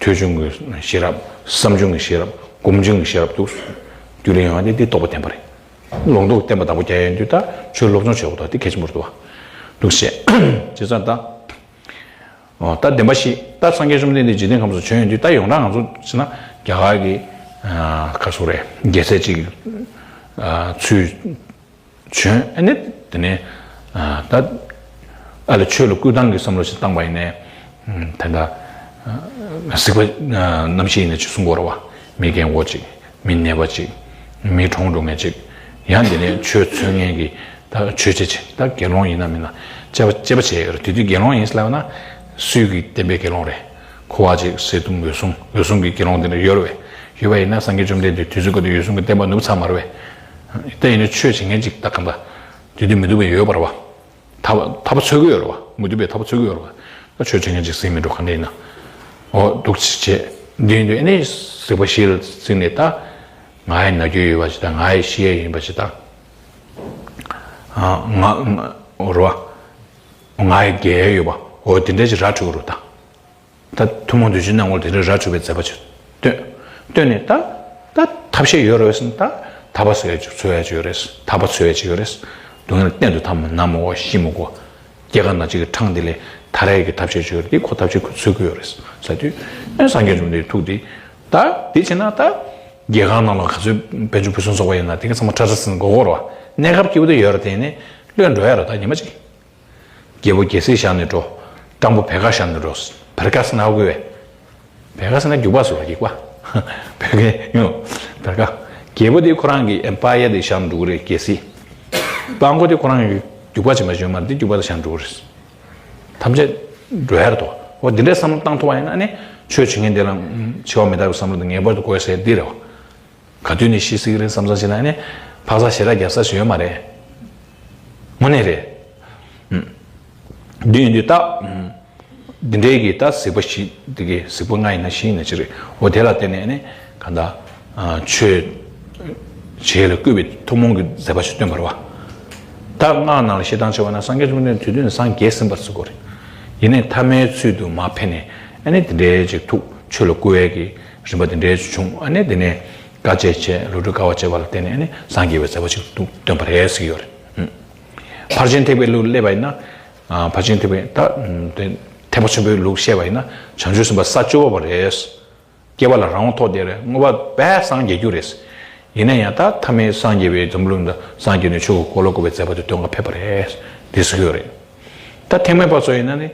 ཐོས་བྱུང་གི་ཤེས་རབ། བསམ་བྱུང་གི་ཤེས་རབ། སྒོམ་བྱུང་གི་ཤེས་རབ་འདུག་རྒྱུད་ལ་ཡོང་བ་དེ་འདི་རྟོགས་པའི་བསྟན་པ་རེད། ལུང་རྟོགས་བསྟན་པ་བདག་པོ་རྒྱག་ཡ་ཡིན་དུས་ད་ཆོས་སློབ་སྦྱོང་བྱེད་དགོས་ད་དེ་གལ་ཆེན་པོ་རེད་འདུག་བ། འདུག་བྱས། བྱས་ཙང་ད། ཨོ་ད་བདེན་པ་ཞིག་ད་སངས་རྒྱས་བཅོམ་ལྡན་འདས་འཇིག་རྟེན་ཁམས་སུ་བྱོན་ཡོང་དུས་ད་ཡོངས་གྲགས་ང་ཚོ་བྱས་ན་རྒྱ་གར་གྱི་ཁ་སོ་རེད། རྒྱལ་སྲས་ཅིག་ཚུར་བྱོན། ཨ་ནི་དེ་ནས་ད་ཨ་ལ་ཆོས་ལ་བསྐུལ་སྟངས་ཀྱི་བསམ་བློ་ཞིག་བཏང་པ་ཡིན་ནའི་ད་ལྟ་གཟིགས་པ་རྣམ་ཤེས་ཡིན་ན་ཅིག་གསུང་གི་ཡོད་རེད་བ། མི་རྒན་པོ་ཅིག་མི་ནད་པ་ཅིག་མི་གྲོངས་འགྲོ་མཁན་ཅིག་ཡང་དེ་ནས་ཆོས་འཚོལ་མཁན་གྱི་ད་ཆོས་བྱེད་ཅིག་ད་དགེ་སློང་ཡིན་ན་མིན་ན་དཔྱད་པ་དཔྱད་པ་བྱས་ཡོད་རེད། དེ་དུས་དགེ་སློང་ཡིན་ཟེར་ལབ་ན་སུས་ཀྱི་བསྟན་པའི་དགེ་སློང་རེད། ཁོ་བ་ཅིག་ཟས་དུམ་འོད་སྲུང་། འོད་སྲུང་གི་དགེ་སློང་དེ་འདྲ་ཡོད་རེད་བས། ཡོད་པ་ཡིན་ན་སངས་རྒྱས་བཅོམ་ལྡན་འདས་དུས་ཚོད་ཀ་དུས་འོད་སྲུང་གི་བསྟན་པ་ནུབ་ཚར་མ་རེད་བས། ད་ཡིན་ན་ཆོས་བྱེད་མཁན་ཅིག་ད་གང་ལྟར་དུས་དུས་མི་སྡུག་པ་ཡོད་པ་རེད་བ། ཐར་པ་ཐར་པ་འཚོལ་གི་ཡོད་རེད་བ། མུ་སྟེགས་པའི་ཐར་པ་འཚོལ་གི་ཡོད་རེད་བ། ད་ཆོས་བྱེད་མཁན་ཅིག་ཟིན་མི་འགྲོ་ག་འདྲ་ཡིན་ན། འོ་འདུག་བྱས་འདི་ཡིན་དུས་ཨ་ནི་གཟིགས་པ་བཞི་ལ་བརྩིས་ནས་ད། ང་ཡི་ན་རྒྱུ་ཡོད་པ་ཞིག་དང་ང་ཡི་ཤི་ཡས་ཡིན་པ་ཞིག་དང་། ང་ང་རེད་བ། ང་ཡི་རྒས་ཡས་ཡོད་པ། འོ་དེ་འདྲ་ཞིག་ར་འཕྲོད་ཀྱི་རེད་ད། ད་ཐུན་མོང་བདུན་ཅུའི་སྣང་ངོར་དེ་འདྲའི་ར་འཕྲོད་པའི་མཛད་པ་ཅིག་སྟོན། སྟོན་ནས་ད། ད་ཐབས་ཤེས་ཡོད་རེད་ཟེར་ན་ད། ཐར་པ་ཟེར་ཡ་ཅིག་འཚོལ་ཡ་ཅིག་ཡོད་རེད། ཐར་པ་འཚོལ་ཡ་ཅིག་ཡོད་རེད། སྡུག་བསྔལ་གཏན་དུ་ཐར་མ་ན་མ་འོ་ཤི་མི་དགོས། སྐྱེ་རྒ་ན་འཆི་གི་འཕྲང་འདི་ལས་ཐར་ཡ་གི་ཐབས་ཤེས་ཅིག་ཡོད་རེད། འདི་ཁོ་ཐབས་ཤེས་ཁོ་འཚོལ་གི་ཡོད་རེད་ཟེར་དུས། ཨེ་སངས་རྒྱས་བཅོམ་ལྡན་འདས་ཐུགས་འདི། ད་འདི་བྱས་ན་ད། རྒྱལ་ཁང་ནང་ལ་ག་ཚོད་དཔལ་འབྱོར་ཕུན་སུམ་ཚོགས་པ་ཡོད་ན་དེ་ག་ཚང་མ་ཁྲ་ཁྲ་ཟིན་དགོས་གོ་རེད་བ། གནས་སྐབས་སྐྱིད་པོ་དེ་ཡོད་རེད། དེ་ནས་ལྷོད་འགྲོ་ཡ་རེད་ད་ཉི་མ་གཅིག་རྒྱལ་པོ་རྒྱལ་སྲིད་བཞག་ནས་འགྲོ། སྤྲང་པོ་བེར་ཀ་བཞག་ནས་འགྲོ། བེར་ཀ་ཟེར་ན་དགོས་པས། བེར་ཀ་ཟེར་ན་རྒྱུག་པ་ཟེར་བ་རྒྱུག་པ། བེར་ཀ་ཡོང་། བེར་ཀ། རྒྱལ་པོ་དེ་ཁོ་རང་གི་ཨེམ་པ་ཡར་དེ་བཞག་ནས་འགྲོ་གི་རེད་རྒྱལ་སྲིད། སྤྲང་པོ་དེ་ཁོ་རང་གི་རྒྱུག་པ་བྱེད་མ་བྱེད་མ་རེད་འདི་རྒྱུག་པ་དེ་བཞག་ནས་འགྲོ་གི་རེད། ཐམས་ཅད་འགྲོ་ཡ་རེད་དོ། འོ་འདི་འདྲའི་བསམ་བློ་བཏང་ཐུབ་པ་ཡིན་ན་ནི་ཆོས་བྱེད་མཁན་དེ་ལ་འཆི་བ་མི་རྟག་པའི་བསམ་བློ་དེ་ངེས་པར་དུ་དགོས་ཟེར་འདི་རེད་བ། ག་དུས་ནས་ཤི་སྲིད་ཀྱི་རེད་བསམ་བསམ་བྱས་ན་ནི་འཕག་འཚག་ཞེ་དྲག་རྒྱག་ས་ཞིག་ཡོད་མ་རེད། དངོས་གནས་རེད། ཨུམ། འདི་ཡིན་དུས་ད། ཨུམ། འདི་འདྲའི་གི་ད་གཟིགས་པ་བཞི་འདི་གི་གཟིགས་པ་ལྔ་ཡིན་ན་བཞི་ཡིན་ན་ཅི་རེད། འོ་དེ་ལ་བརྟེན་ནས་ནི་གང་ལྟར། ཨ། ཆོས་བྱེད་ལ་བསྐུལ་བའི་ཐུན་མོང་གི་མཛད་པ་ཞིག་སྟོན་པ་རེད་བ། ད་སྔགས་ནང་ལ་བཤད་སྟངས་བྱས་པ་ན་སངས་རྒྱས་བཅོམ་ལྡན་འདས་དུས་དུས་ནས་སངས་རྒྱས་ཟིན་པར་བརྩི་དགོས་རེད། ཡིན་ནའི་ཐ་མའི་ཚུལ་དུ་མར་ཕེབས་ནས་ཨ་ནི་འདི་འདྲའི་ཅིག་ཐུགས་ཆོས་ལ་བསྐུལ་བའི་གི་རིམ་པ་འདི་འདྲའི་བྱུང་། ཨ་ནི་འདི་ནས་དཀའ་སྤྱད་བྱས་ལོ་དྲུག་དཀའ་བ་སྤྱད་པ་ལ་བརྟེན་ནས་ཨ་ནི་སངས་རྒྱས་པའི་མཛད་པ་ཅིག་ཏུ་སྟོན་པ་རེད་ཟེར་གྱི་ཡོད་རེད། ཨུམ། ཕར་ཕྱིན་ཐེག་པའི་ལུགས་སླེབས་པ་ཡིན་ན། ཕར་ཕྱིན་ཐེག་པའི་ད་དེ་ཐེག་པ་ཆེན་པོའི་ལུགས་བཤད་པ་ཡིན་ན་བྱང་ཆུབ་སེམས་དཔའ་ས་བཅུ་པ་རེད། སྐྱེ་བ་ལ་རང་དབང་ཐོབ་བསྡད་རེད། མངོན་པ་བས་སངས་རྒྱས་རྒྱུ་རེད། ཡིན་ན་ཡང་ད་ཐ་མའི་སངས་རྒྱས་པའི་འཛམ་བུ་གླིང་དུ་སངས་རྒྱས་ནས་ཆོས་ཀྱི་འཁོར་ལོ་བསྐོར་བའི་མཛད་པ་དེ་སྟོན་ག་ཕེབས་པ་རེད། འདི་ཟེར་གྱི་ཡོད་རེད། ད་ཐེག་དམན་པ་ཚོ་ཡིན་ན་ནི་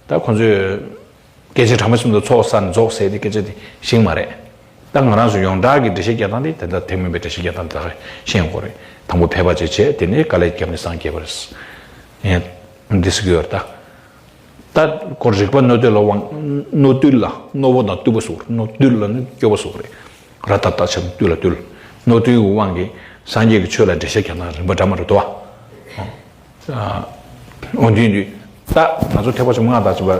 ད་ཁོང་ཚོས་སྐད་ཅིག་གྲངས་མེད་གསུམ་དུ་ཚོགས་བསགས་ནས་རྫོགས་ཟེར་དེ་སྐད་ཆ་དེ་ཤེས་མ་རེད། ད་ང་རང་ཚོ་ཡོངས་གྲགས་ཀྱི་འགྲེལ་བཤད་རྒྱག་སྟངས་དེ་དེ་འདྲ་ཐེག་དམན་པའི་འགྲེལ་བཤད་རྒྱག་སྟངས་དེ་ལྟར་ཤེས་ཡོང་གི་རེད། དང་པོ་ཕལ་པ་ཅིག་བྱས། དེ་ནས་དཀའ་ལས་བརྒྱབ་ནས་སངས་རྒྱས་པ་རེད། ཡང་འདི་ཟེར་གྱི་ཡོད་རེད་ད། ད་ཁོ་རིག་པ་རྣོ་རྟུལ་ལ་དབང་། རྣོ་རྟུལ་ལ་རྣོ་བོ་དང་རྟུལ་པོ་ཟེར། རྣོ་རྟུལ་ལ་ནི་སྐྱོ་བོ་ཟེར་རེད། ར་ཏ་བཏགས་ཆ་རྟུལ་ལ་རྟུལ། རྣོ་རྟུལ་གྱི་དབང་གིས་སངས་རྒྱས་ཀྱི་ཆོས་ལ་འགྲེལ་བཤད་རྒྱག་སྟངས་རིམ་པ་འདྲ་མི་འདྲ་འདུག་བ། འོ་འདི་འདི་ད་ང་ཚོ་ཐེག་པ་ཆེན་པོ་སྔགས་དང་བཅས་པ་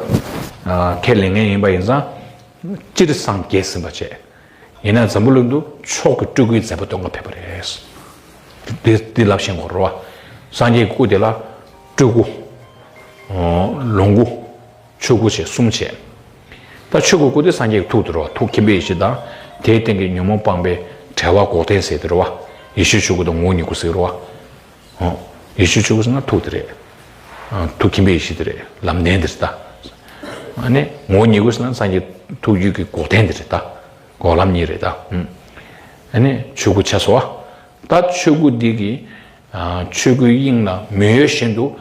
ཁས་ལེན་མཁན་ཡིན་པ་ཡིན་ཙང་། སྤྱིར་སངས་རྒྱས་ཟིན་པ་བྱས། ཡིན་ན་འཛམ་བུ་གླིང་དུ་མཆོག་གི་སྤྲུལ་སྐུའི་མཛད་པ་སྟོན་ག་ཕེབས་པ་རེད། འདི་འདི་ལབ་ཤེས་དགོས་རེད་བ། སངས་རྒྱས་ཀྱི་སྐུ་དེ་ལ་སྤྲུལ་སྐུ། ལོངས་སྐུ། ཆོས་སྐུ་བྱས་གསུམ་བྱས། ད་ཆོས་ཀྱི་སྐུ་དེ་སངས་རྒྱས་ཀྱི་ཐུགས་དེ་རེད་བ། ཐུགས་ཁྱིམ་པའི་ཡེ་ཤེས་དང་། དེའི་སྟེང་གི་ཉོན་མོངས་སྤངས་པའི་བྲལ་བ་འགོག་བདེན་ཟེར་དེ་རེད་བ། ཡེ་ཤེས་ཆོས་སྐུ་དང་ངོ་བོ་ཉིད་སྐུ་ཟེར་རེད་བ། ཡེ་ཤེས་ཆོས་སྐུ་ཟེར་ན་ཐུགས་དེ་རེད། ཐུགས་ཁྱིམ་པའི་ཡེ་ཤེས་དེ་རེད། ལམ་བདེན་དེ་རེད་ད། ཨ་ནི་ངོ་བོ་ཉིད་སྐུ་ཟེར་ན་སངས་རྒྱས་ཐུགས་རྒྱུད་ཀྱི་འགོག་བདེན་དེ་རེད་ད། འགོག་ལམ་གཉིས་རེད་ད། ཨ་ནི་ཆོས་སྐུ་ཆགས་སོང་བ། ད་ཆོས་སྐུ་འདི་གི་ཆོས་སྐུའི་དབྱིངས་ལ་མི་གཡོ་བཞིན་དུ།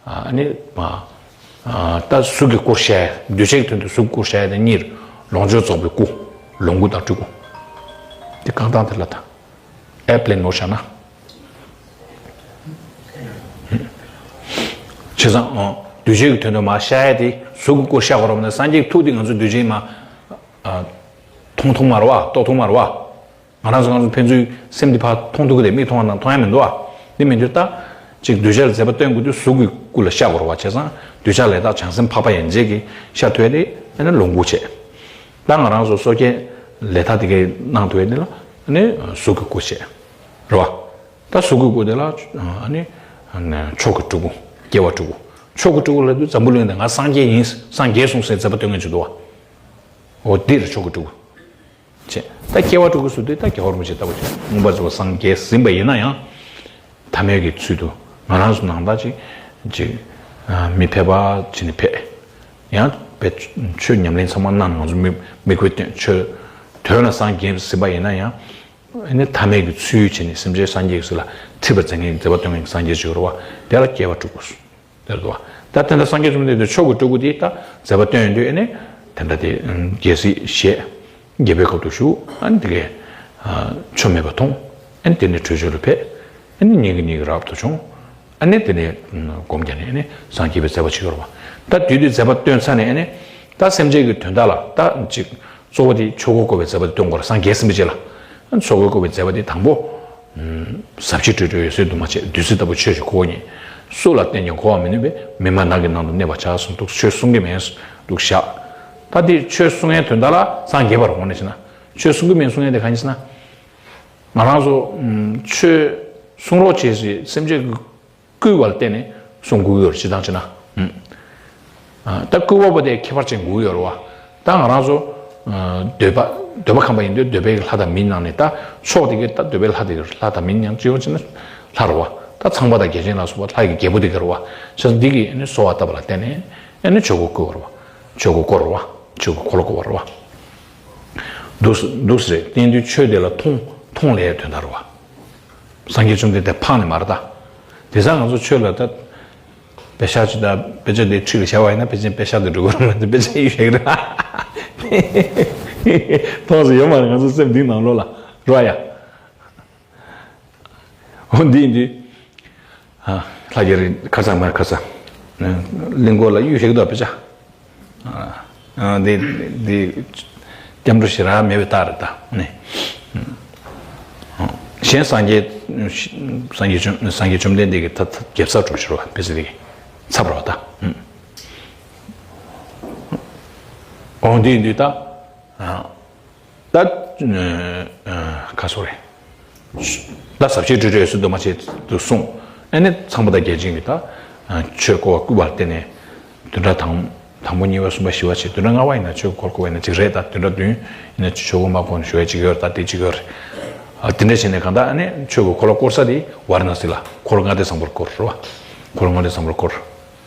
ཨ་ནི་ད་གཟུགས་ཀྱི་སྐུར་བཤད། གདུལ་བྱའི་དོན་དུ་གཟུགས་སྐུར་བཤད་དེ་གཉིས། ལོངས་སྤྱོད་རྫོགས་པའི་སྐུ། ལོངས་སྐུ་དང་སྤྲུལ་སྐུ། དེ་བཀའ་ཐང་དེ་ལ་ད། ཨེ་པི་ལེན་ནོར་བཞག་ན། བྱས་ཙང་། གདུལ་བྱའི་དོན་དུ་མར་བཤད་ཡ་དེ་གཟུགས་ཀྱི་སྐུར་བཤད་དགོས་རེད་བ། ན་སངས་རྒྱས་ཐུགས་དེ་ང་ཚོ་གདུལ་བྱའི་མ། མཐོང་ཐུབ་མ་རེད་བ། རྟོགས་ཐུབ་མ་རེད་བ། ང་རང་ཚོ་ང་ཚོ་ཕན་ཚུན་སེམས་འདི་ཕར་མཐོང་ཐུབ་ཀྱི་རེད། མིག་མཐོང་བ་ན་མཐོང་ཡ་མི་འདུག་ཨ། འདི་མི་འདུག་ད། ཅིག་གདུལ་བྱ་ལ་མཛད་པ་སྟོན་དགོས་དུས་གཟུགས་ཀྱི་སྐུ་ལ་ཤར་དགོས་རེད་བ། བྱས་ཙང་གདུལ་བྱ་ལས་དག་བྱང་སེམས་འཕགས་པ་ཡན་ཆད་ཀྱིས་ཤར་ཐུབ་ཡ་དེ་ཨ་ནི་ལོངས་སྐུ་བྱས། ད་ང་རང་ཚོ་སོ་སྐྱེ་ལས་དག་དེ་གའི་གནང་ཐུབ་ཡ་དེ་ལ་ཨ་ནི་གཟུགས་ཀྱི་སྐུ་བྱས། རེད་བ། ད་གཟུགས་ཀྱི་སྐུ་དེ་ལ་ཨ་ནི་མཆོག་གི་སྤྲུལ་སྐུ། སྐྱེ་བ་སྤྲུལ་སྐུ། མཆོག་གི་སྤྲུལ་སྐུ་ལབ་དུས་འཛམ་བུ་གླིང་འདི་ང་སངས་རྒྱས་ཡིན། སངས་རྒྱས་གསུངས་ཟེར་མཛད་པ་སྟོན་མཁན་ཅིག་འདུག་བ། འོ་འདི་རེད་མཆོག་གི་སྤྲུལ་སྐུ། བྱས། ད་སྐྱེ་བ་སྤྲུལ་སྐུ་ཟེར་དུས་ད་རྒྱལ་བ་རིན་པོ་ཆེ་ལྟ་བུ་ཅིག་མངོན་པར་རྫོགས་པ་སངས་རྒྱས་ཟིན་པ་ཡིན་ན་ཡང་། ཐ་མལ་གྱི་ཚུལ་དུ་ང་རང་ཚོ་ནང་ལྟར་ཅིག་ཅིག་མི་ཕལ་པ་བྱས་ནས་ཕེབས། ཡང་དཔེ་ཆོས་ཉམས་ལེན་ཚང་མ་གནང་ནས་ང་ཚོ་མི་མི་དགོས་དོན་ཆོས་དོན་ལ་སངས་རྒྱས་ཟིན་པ་ཡིན་ན་ཡང་། ཨ་ནི་ཐ་མལ་གྱི་ཚུལ་བྱས་ནས་སེམས་ཅན་སངས་རྒྱས་ཀྱི་ཚུལ་ལ་ཁྲིད་པར་མཛད་མཁན་གྱི་མཛད་པ་སྟོན་མཁན་གྱི་སངས་རྒྱས་ཅིག་ཡོད་རེད་བ། དེ་ལ་སྐྱེ་བ་སྤྲུལ་སྐུ། དེར་འདུག་བ། ད་དེ་འདྲ་སངས་རྒྱས་བཅོམ་ལྡན་འདས་མཆོག་གི་སྤྲུལ་སྐུ་དེ་ད་མཛད་པ་སྟོན་ཡོང་དུས་ཨ་ནི། དེ་འདྲ་དེ་རྒྱལ་སྲིད་བཞེས། རྒྱལ་པོའི་ཁབ་ཏུ་བཞུགས། ཨ་ནི་དེ་གའི་ཆོ་མེད་པ་མཐོང་། ཨ་ནི་དེ་ནས་བྲོས་བྱོལ་དུ་ཕེབས། ཨ་ནི་ཉིད་ཀྱིས་ཉིད་ཀྱི་རབ་ཏུ་བྱུང་། ཨ་ནི་དེ་ནས་སྒོམ་བརྒྱབ་ནས་ཨ་ནི་སངས་རྒྱས་པའི་མཛད་པ་ཅིག་ཡོད་རེད་བ། ད་དུས་དེ་མཛད་པ་སྟོན་ཚར་ནས་ཨ་ནི། ད་སེམས་ཅན་གྱི་དོན་དག་ལ་ད་ཅིག་གཙོ་བོ་དེ་ཆོས་འཁོར་བསྐོར་བའི་མཛད་པ་དེ་སྟོན་དགོས་རེད། སངས་རྒྱས་ཟིན་པའི་རྗེས་ལ། ཨ་ནི་ཆོས་འཁོར་བསྐོར་བའི་མཛད་པ་དེ་དང་པོ། ཟབ་ཕྱིར་སྤྲོས་བྲལ་འོད་གསལ་འདུས་མ་བྱས། བདུད་རྩི་ལྟ་བུ་ཆོས་ཀྱི་འཁོར་བ་ཉིད། སུ་ལ་བསྟན་ཀྱང་གོ་བར་མི་ནུས་པས། མི་སྨྲ་ནགས་ཀྱི་ནང་དུ་གནས་པར་བྱ་གསུངས་འདུག་ཆོས་གསུང་གི་མེད་འདུག་བཞག་ད་དེ་ཆོས་གསུང་ཡའི་དོན་དག་ལ་སངས་རྒྱས་པར་དངོས་གནས་བྱས་ན། ཆོས་གསུང་གི་མེད་གསུང་ཡ་དེ་གང་ཡིན་ཟེར་ན། ང་རང་ཚོ་ཆོས་གསུང་རོགས་བྱེད་ཟེར་སེམས་ཅན་གྱི་བསྐུལ་བ་ལ་བརྟེན་ནས་གསུང་དགོས་ཀྱི་ཡོད་རེད། སྤྱིར་བཏང་བྱས་ན། ཨ། ད་བསྐུལ་བ་པོ་དེ་ཁྱད་པར་ཅན་དགོས་ཀྱི་ཡོད་རེད་བ། ད་ང་རང་ཚོ། ཨ། འདོད་པ། འདོད་པ་ཁམས་པ་ཡིན་དུས་འདོད་པའི་ལྷ་དང་མིའི་ནང་ནས་ད་ཕྱོགས་དེ་གའི་ད་འདོད་པའི་ལྷ་དེ་ལྷ་དང་མིའི་ནང་སྤྱི་ཡོངས་བྱས་ན་ལྷ་རེད་བ། ད་ཚངས་པ་དང་བརྒྱ་བྱིན་ལ་སོགས་པ་ལྷ་ཡི་རྒྱལ་པོ་དེ་ག་རེད་བ། བྱས་ཙང་འདི་གིས་ཨ་ནི་གསོལ་བ་བཏབ་པ་ལ་བརྟེན་ནས་ཨ་ནི་ཆོས་འཁོར་བསྐོར་བ་རེད་བ། ཆོས་འཁོར་བསྐོར་རེད་བ། ཆོས་འཁོར་འཁོར་ལོ་བསྐོར་བ་རེད་བ། འདུག་འདུག་ཟེར་བསྟན་དུས་ཆོས་དེ་ལ་མཐོང་མཐོང་ལས་དོན་དག་རེད་བ། སངས་རྒྱས་བཅོམ་ལྡན་འདས་འཕངས་ནས་མ་རེད་ད། དེང་སང་ང་ཚོ་ཆོས་ལ་ད། དཔེ་ཤག་ཅིག་ད་དཔེ་ཆ་དེ་ཁྲིད་ལ་བཞག་པ་ཡིན་ན་ཕལ་ཆེར་དཔེ་ཤག་དེ་འགྲོ་གི་རེད་མ་གཏོགས་དཔེ་ཆ་ཡོད་ཞིག་རེད། མཐོང་ས་ཡོད་མ་རེད། ང་ཚོ་སེམས་འདི་ནང་ལོགས་ལ་རོ་ཡ། འོ་འདི་ཡིན་དུས། ལྷ་རྒྱལ་རིགས་ཁ་ཚ་མར་ཁ་ཚ། གླིང་སྐོར་ལ་གཡུག་བཞག་གི་འདུག་དཔེ་ཆ། ཨ། འདི་འདི་སྐྱབས་འགྲོ་ཞེ་དྲག་མེད་པའི་རྟགས་རེད་ད་ནི། གཞན་སངས་རྒྱས་སངས་རྒྱས་བཅོམ་སངས་རྒྱས་བཅོམ་ལྡན་འདས་ཀྱི་ད་ད་རྒྱལ་ས་གྲུབ་ཕྱིར་བ་དཔེ་ཚེ་འདི་གི་ཚབ་རེད་བ་ད། འོ་འདི་འདི་ད། ད། ཁ་སོ་རེད། ད་ཟབ་ཕྱིར་སྤྲོས་བྲལ་ཡོད་ཚུལ་འདུས་མ་བྱས་སུ་གསུངས། ཨ་ནི་ཚངས་པ་དང་བརྒྱ་བྱིན་གྱིས་ད། ཆོས་འཁོར་བ་བསྐུལ་བ་ལ་བརྟེན་ནས། བདུན་ཕྲག་དང་། དང་པོ་གཉིས་པ་གསུམ་པ་བཞི་པ་བྱས་བདུན་ཕྲག་ལྔ་པ་ཡིན་ན་ཆོས་འཁོར་བསྐོར་བ་ཡིན་ན་གཅིག་རེད་ད། བདུན་ཕྲག་བདུན་ཡིན་ན་ཆོས་འཁོར་མ་བསྐོར་ནས་ཞུ་བའི་གཅིག་ཡོད་རེད་ད། དེ་གཅིག་ཡོད་རེད། ཨ་དེ་འདྲ་བྱས་ནས་གང་ལྟར་ཨ་ནི་ཆོས་ཀྱི་འཁོར་ལོ་བསྐོར་ས་དེ་ཝཱ་ར་ཎ་སི་ལ་འཁོར་ལྔ་སྡེ་བཟང་པོར་བསྐོར་རེད་བ། འཁོར་ལྔ་སྡེ་བཟང་པོར་བསྐོར།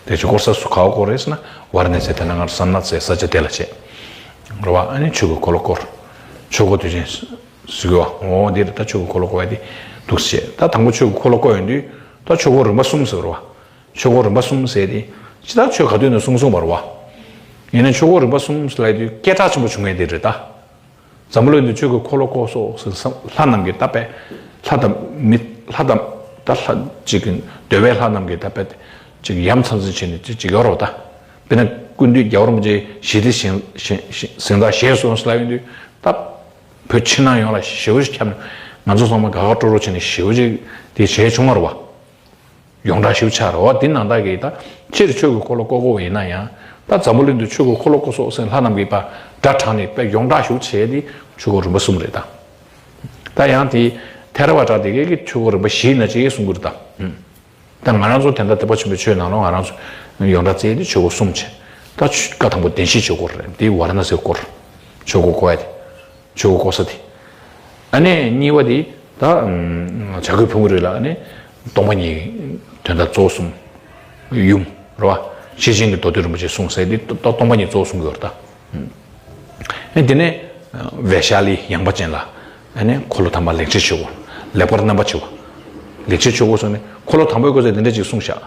དེ་ཆོས་འཁོར་ས་སུ་ག་བ་བསྐོར་རེད་ཟེར་ན་ཝཱ་ར་ཎ་སི་དེ་ན་ང་རང་ས་ན་ཚའི་ས་ཆ་དེ་ལ་བྱས། རེད་བ། ཨ་ནི་ཆོས་ཀྱི་འཁོར་ལོ་བསྐོར། ཆོས་འཁོར་དུས་ཆེན་ཟེར་གི་བ། འོ་འདི་རེད། ད་ཆོས་ཀྱི་འཁོར་ལོ་བསྐོར་ཡ་དེ་འདུག་བྱས། ད་དང་པོ་ཆོས་ཀྱི་འཁོར་ལོ་བསྐོར་ཡོང་དུས་ད་ཆོས་འཁོར་རིམ་པ་གསུམ་ཟེར་བ། ཆོས་འཁོར་རིམ་པ་གསུམ་ཟེར་དེ་ཇི་ལྟར་ཆོས་ག་དུས་ནས་གསུངས་སོང་བ་རེད་བ། ཡིན་ནའི་ཆོས་འཁོར་རིམ་པ་གསུམ་ལབ་དུས་སྐད་གྲགས་ཆེན་པོ་བྱུང་ཡ་དེ་རེད་ད། འཛམ་བུ་གླིང་འདི་ཆོས་ཀྱི་འཁོར་ལོ་བསྐོར་སོང་ཟེར་བསམ། ལྷ་རྣམས་ཀྱིས་ད་དཔེ་ལྷ་དང་མི་ལྷ་དང་ད་ལྷ་ཅིག་གི་འདོད་པའི་ལྷ་རྣམས་ཀྱིས་ད་དཔེ་ཅིག་ཡ་མཚན་ཙམ་བྱས་ནས་ཅིག་ཅིག་ཡོད་རེད་བ་ད། དཔེར་ན་སྐུ་མདུན་རྒྱལ་བ་རིན་པོ་ཆེ་ཞི་བདེ་གཟེངས་གཟེངས་གཟེངས་རྟགས་བཞེས་སོང་ཟེར་ལབ་ཡོང་དུས་ད་བོད་ཕྱི་ནང་ཡོངས་ལ་ཞེ་པོ་ཞིག་ཁྱབ་ནས་ང་ཚོ་ཚང་མ་དགའ་དགའ་སྤྲོ་སྤྲོ་བྱས་ནས་ཞེ་པོ་ཅིག་དེ་བྱས་བྱུང་བ་རེད་བ། ཡོངས་གྲགས་ཞིག་ཆགས་རེད་བ། འདི་ནང་ལྟར་གྱི་ད་སྤྱིར་ཆོས་ཀྱི་འཁོར་ལོ་བསྐོར་དགོས་པ་ཡིན་ན་ཡང་ད་འཛམ་བུ་གླིང་དུ་ཆོས་ཀྱི་འཁོར་ལོ་བསྐོར་སོང་ཟེར་ལྷ་རྣམས་ཀྱིས་ཕར་སྒྲ་བསྒྲགས་ནས་དཔེ་ཡོངས་གྲགས་ཞིག་བྱས་ཏེ་ཆོས་འཁོར་རིམ་པ་གསུམ་རེད་ད། ད་ཡང་དེ་ཐེ་ར་བ་དྲ་དེ་གའི་གི་ཆོས་འཁོར་རིམ་པ་བཞི་ཡིན་ན་ཅིག་གསུང་གི་རེད་ད། ད་ང་རང་ཚོ་དེ་འདྲ་ཐེག་པ་ཆེན་པོའི་ཆོས་ནང་ལ་ང་རང་ཚོ་ཡོངས་གྲགས་བཙལ་ཏེ་ཆོས་འཁོར་གསུམ་བྱས། ད་ཆོས་བཀའ་དང་པོ་བདེན་བཞིའི་ཆོས་འཁོར་རེད། དེ་ཝཱ་ར་ཎ་སིར་བསྐོར། ཆོས་འཁོར་བསྐོར་ཡ་དེ། ཆོས་འཁོར་བསྐོར་ས་དེ། ཨ་ནི་གཉིས་པ་དེ་ད་བྱ་རྒོད་ཕུང་པོའི་རི་ལ་ཨ་ནི་སྟོང་པ་ཉིད་དོན་དག་གཙོ་བོ་གསུངས། ཡུམ་རེད་བ། ཤེར་ཕྱིན་གྱི་མདོ་སྡེ་རིན་པོ་ཆེ་གསུངས་ཟེར་དེ་ད་སྟོང་པ་ཉིད་གཙོ་བོ་གསུང་གི་ཡོད་རེད་ད། ཨ་དེ་ནས་ཝེ་ཤ་ལི་ཡངས་པ་ཅན་ལ་ཨ་ནི་འཁོར་ལོ་དང་པོ་ལེགས་བྱས་ཆོས་འཁོར། ལེགས་པར་རྣམ་པར་ཕྱེ་བ། ལེགས་བྱས་ཆོས་འཁོར་སོགས་ནི་འཁོར་ལོ་དང་པོའི་སྐབས་སུ་དེ་འདྲ་ཅིག་གསུངས་བཞག་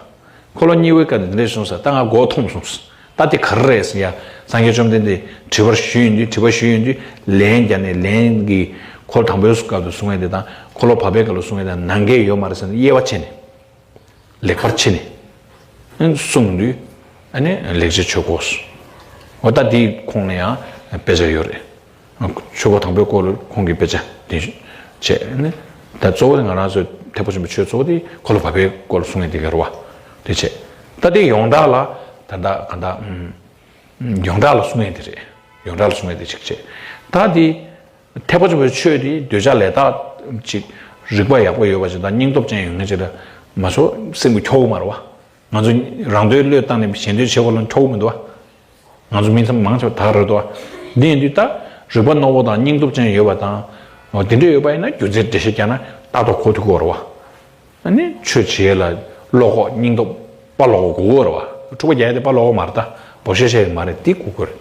འཁོར་ལོ་གཉིས་པའི་སྐབས་དེ་འདྲ་གསུངས་ས། ད་ང་མགོ་འཐོམས་སོང་། ད་དེ་ག་རེ་རེད་ཟེར་ཡ། སངས་རྒྱས་བཅོམ་ལྡན་འདས་དྲི་བར་ཞུས་ཡོང་དུས་དྲི་བ་ཞུས་ཡོང་དུས་ལན་བརྒྱབ་ནས་ལན་གྱི་འཁོར་ལོ་དང་པོའི་སྐབས་སུ་གསུང་ཡ་དེ་དང་འཁོར་ལོ་བར་པའི་སྐབས་ལ་གསུང་ཡ་དེ་ནང་འགལ་ཡོད་མ་རེད་ཟེར་ནས་དབྱེ་བ་ཕྱེ་ནས། ལེགས་པར་ཕྱེ་ནས་གསུངས་དུས་ཨ་ནི་ལེགས་བྱས་ཆོས་འཁོར། འོ་ད་དེའི་ཁོངས་ནས་ཡང་དཔེ་ཆ་ཡོད་རེད། ཆོས་འཁོར་དང་པོའི་སྐོར་ལ་ཁོང་གིས་དཔེ་ཆ་དེ་བྱས་ནས་ད་གཙོ་བོ་དེ་ང་རང་ཚོའི་ཐེག་པ་ཆེན་པོའི་ཆོས་གཙོ་བོ་དེ་འཁོར་ལོ་བར་པའི་སྐོར་ལ་གསུང་ཡས་དེ་ག་རེད་བ། དེ་བྱས། ད་དེ་ཡོངས་གྲགས་ལ་ད་ད་ག་ད་ཡོངས་གྲགས་ལ་གསུང་ཡས་དེ་རེད། ཡོངས་གྲགས་ལ་གསུང་ཡས་དེ་གཅིག་བྱས། ད་དེ་ཐེག་པ་ཆེན་པོའི་ཆོས་དེ་འདོད་ཆགས་ལས་དག་ཅིག་རིག་པ་ཡག་པོ་ཡོད་པ་ཅིག་དང་སྙིང་སྟོབས་ཅན་ཡོད་མཁན་ཅིག་ལ་མ་གཏོགས་སེམས་ཀྱི་འཁྱོག་པོ་མ་རེད་བ། ང་ཚོ་རང་འདོད་བློས་བཏང་ནས་གཞན་འདོད་བྱེད་པ་ལ་འཕྲོ་བོ་མི་འདུག་བ། ང་ཚོ་མི་ཚང་མ་མང་ཆེ་བ་ད་ག་རེད་འདུག་བ། འདི་ཡིན་དུས་ད་རིག་པ་རྣོ་བོ་དང་སྙིང་སྟོབས་ཅན་ཡོད་པ་དང་། འོ་དེ་འདྲ་ཡོད་པ་ཡིན་ན་རྒྱུ་མཚན་འགྲེལ་བཤད་རྒྱག་ན་ཏག་ཏག་གོ་ཐུབ་ཀྱི་ཡོད་རེད་བ། ཨ་ནི་ཆོས་བྱེད་ཡས་ལ་བློ་ཁོག་སྙིང་སྟོབས་དཔའ་བློ་ཁོག་དགོས་ཀྱི་ཡོད་རེད་བ། འཁྲུག་པ་རྒྱག་ཡས་དེ་དཔའ་བློ་ཁོག་མ་རེད་ད། འབོ་ཤོད་བྱེད་ཡས་མ་རེད། དེ་དགོས་ཀྱི་ཡོད་རེད།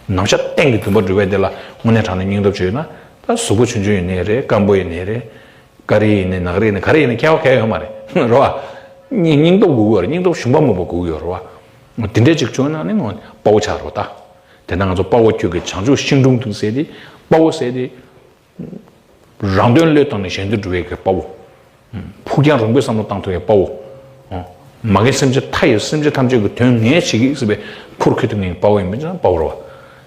ནམ་ཞག་གཏན་གྱི་འདུན་པ་སྒྲུབ་པ་དེ་ལ་དངོས་གནས་དྲང་གནས་སྙིང་སྟོབས་བྱས་ཡོད་ན། ད་གཟུགས་པོ་ཆུང་ཆུང་ཡིན་ནའི་རེད། སྐམ་པོ་ཡིན་ནའི་རེད། ཀ་རེ་ཡིན་ནའི་ནག་རེ་ཡིན་ནའི་ག་རེ་ཡིན་ནའི་ཁྱད་པར་གང་ཡང་ཡོད་མ་རེད། རེད་བ། སྙིང་སྙིང་སྟོབས་དགོས་ཀྱི་ཡོད་རེད། སྙིང་སྟོབས་ཞུམ་པ་མེད་པ་དགོས་ཀྱི་ཡོད་རེད་བ། དེ་འདྲས་ཅིག་བྱུང་ན་ནི་ངོ་དཔའ་བོ་ཆགས་རེད་བ་ད། དེ་ན་ང་ཚོ་དཔའ་བོ་ཁྱོད་ཀྱི་བྱང་ཆུབ་ཤིང་དྲུང་དུ་ཟེར་ཏེ། དཔའ་བོ་ཟེར་ཏེ། རང་དོན་བློས་བཏང་ནས་གཞན་དོན་སྒྲུབ་པའི་གི་དཔའ་བོ། ཕུགས་རྒྱང་རིང་པོའི་བསམ་བློ་བཏང་ཐུབ་པའི་དཔའ་བོ། མ་རྒན་སེམས་ཅན་མཐའ་ཡས་སེམས་ཅན་ཐམས་ཅད་ཀྱི་དོན་ངས་བྱེད་ཀྱི་ཟེར་བའི་ཁུར་ཁུར་དུ་ངས་དཔའ་བོ་ཡིན་པ་ཅང་དཔའ་བོ་རེད་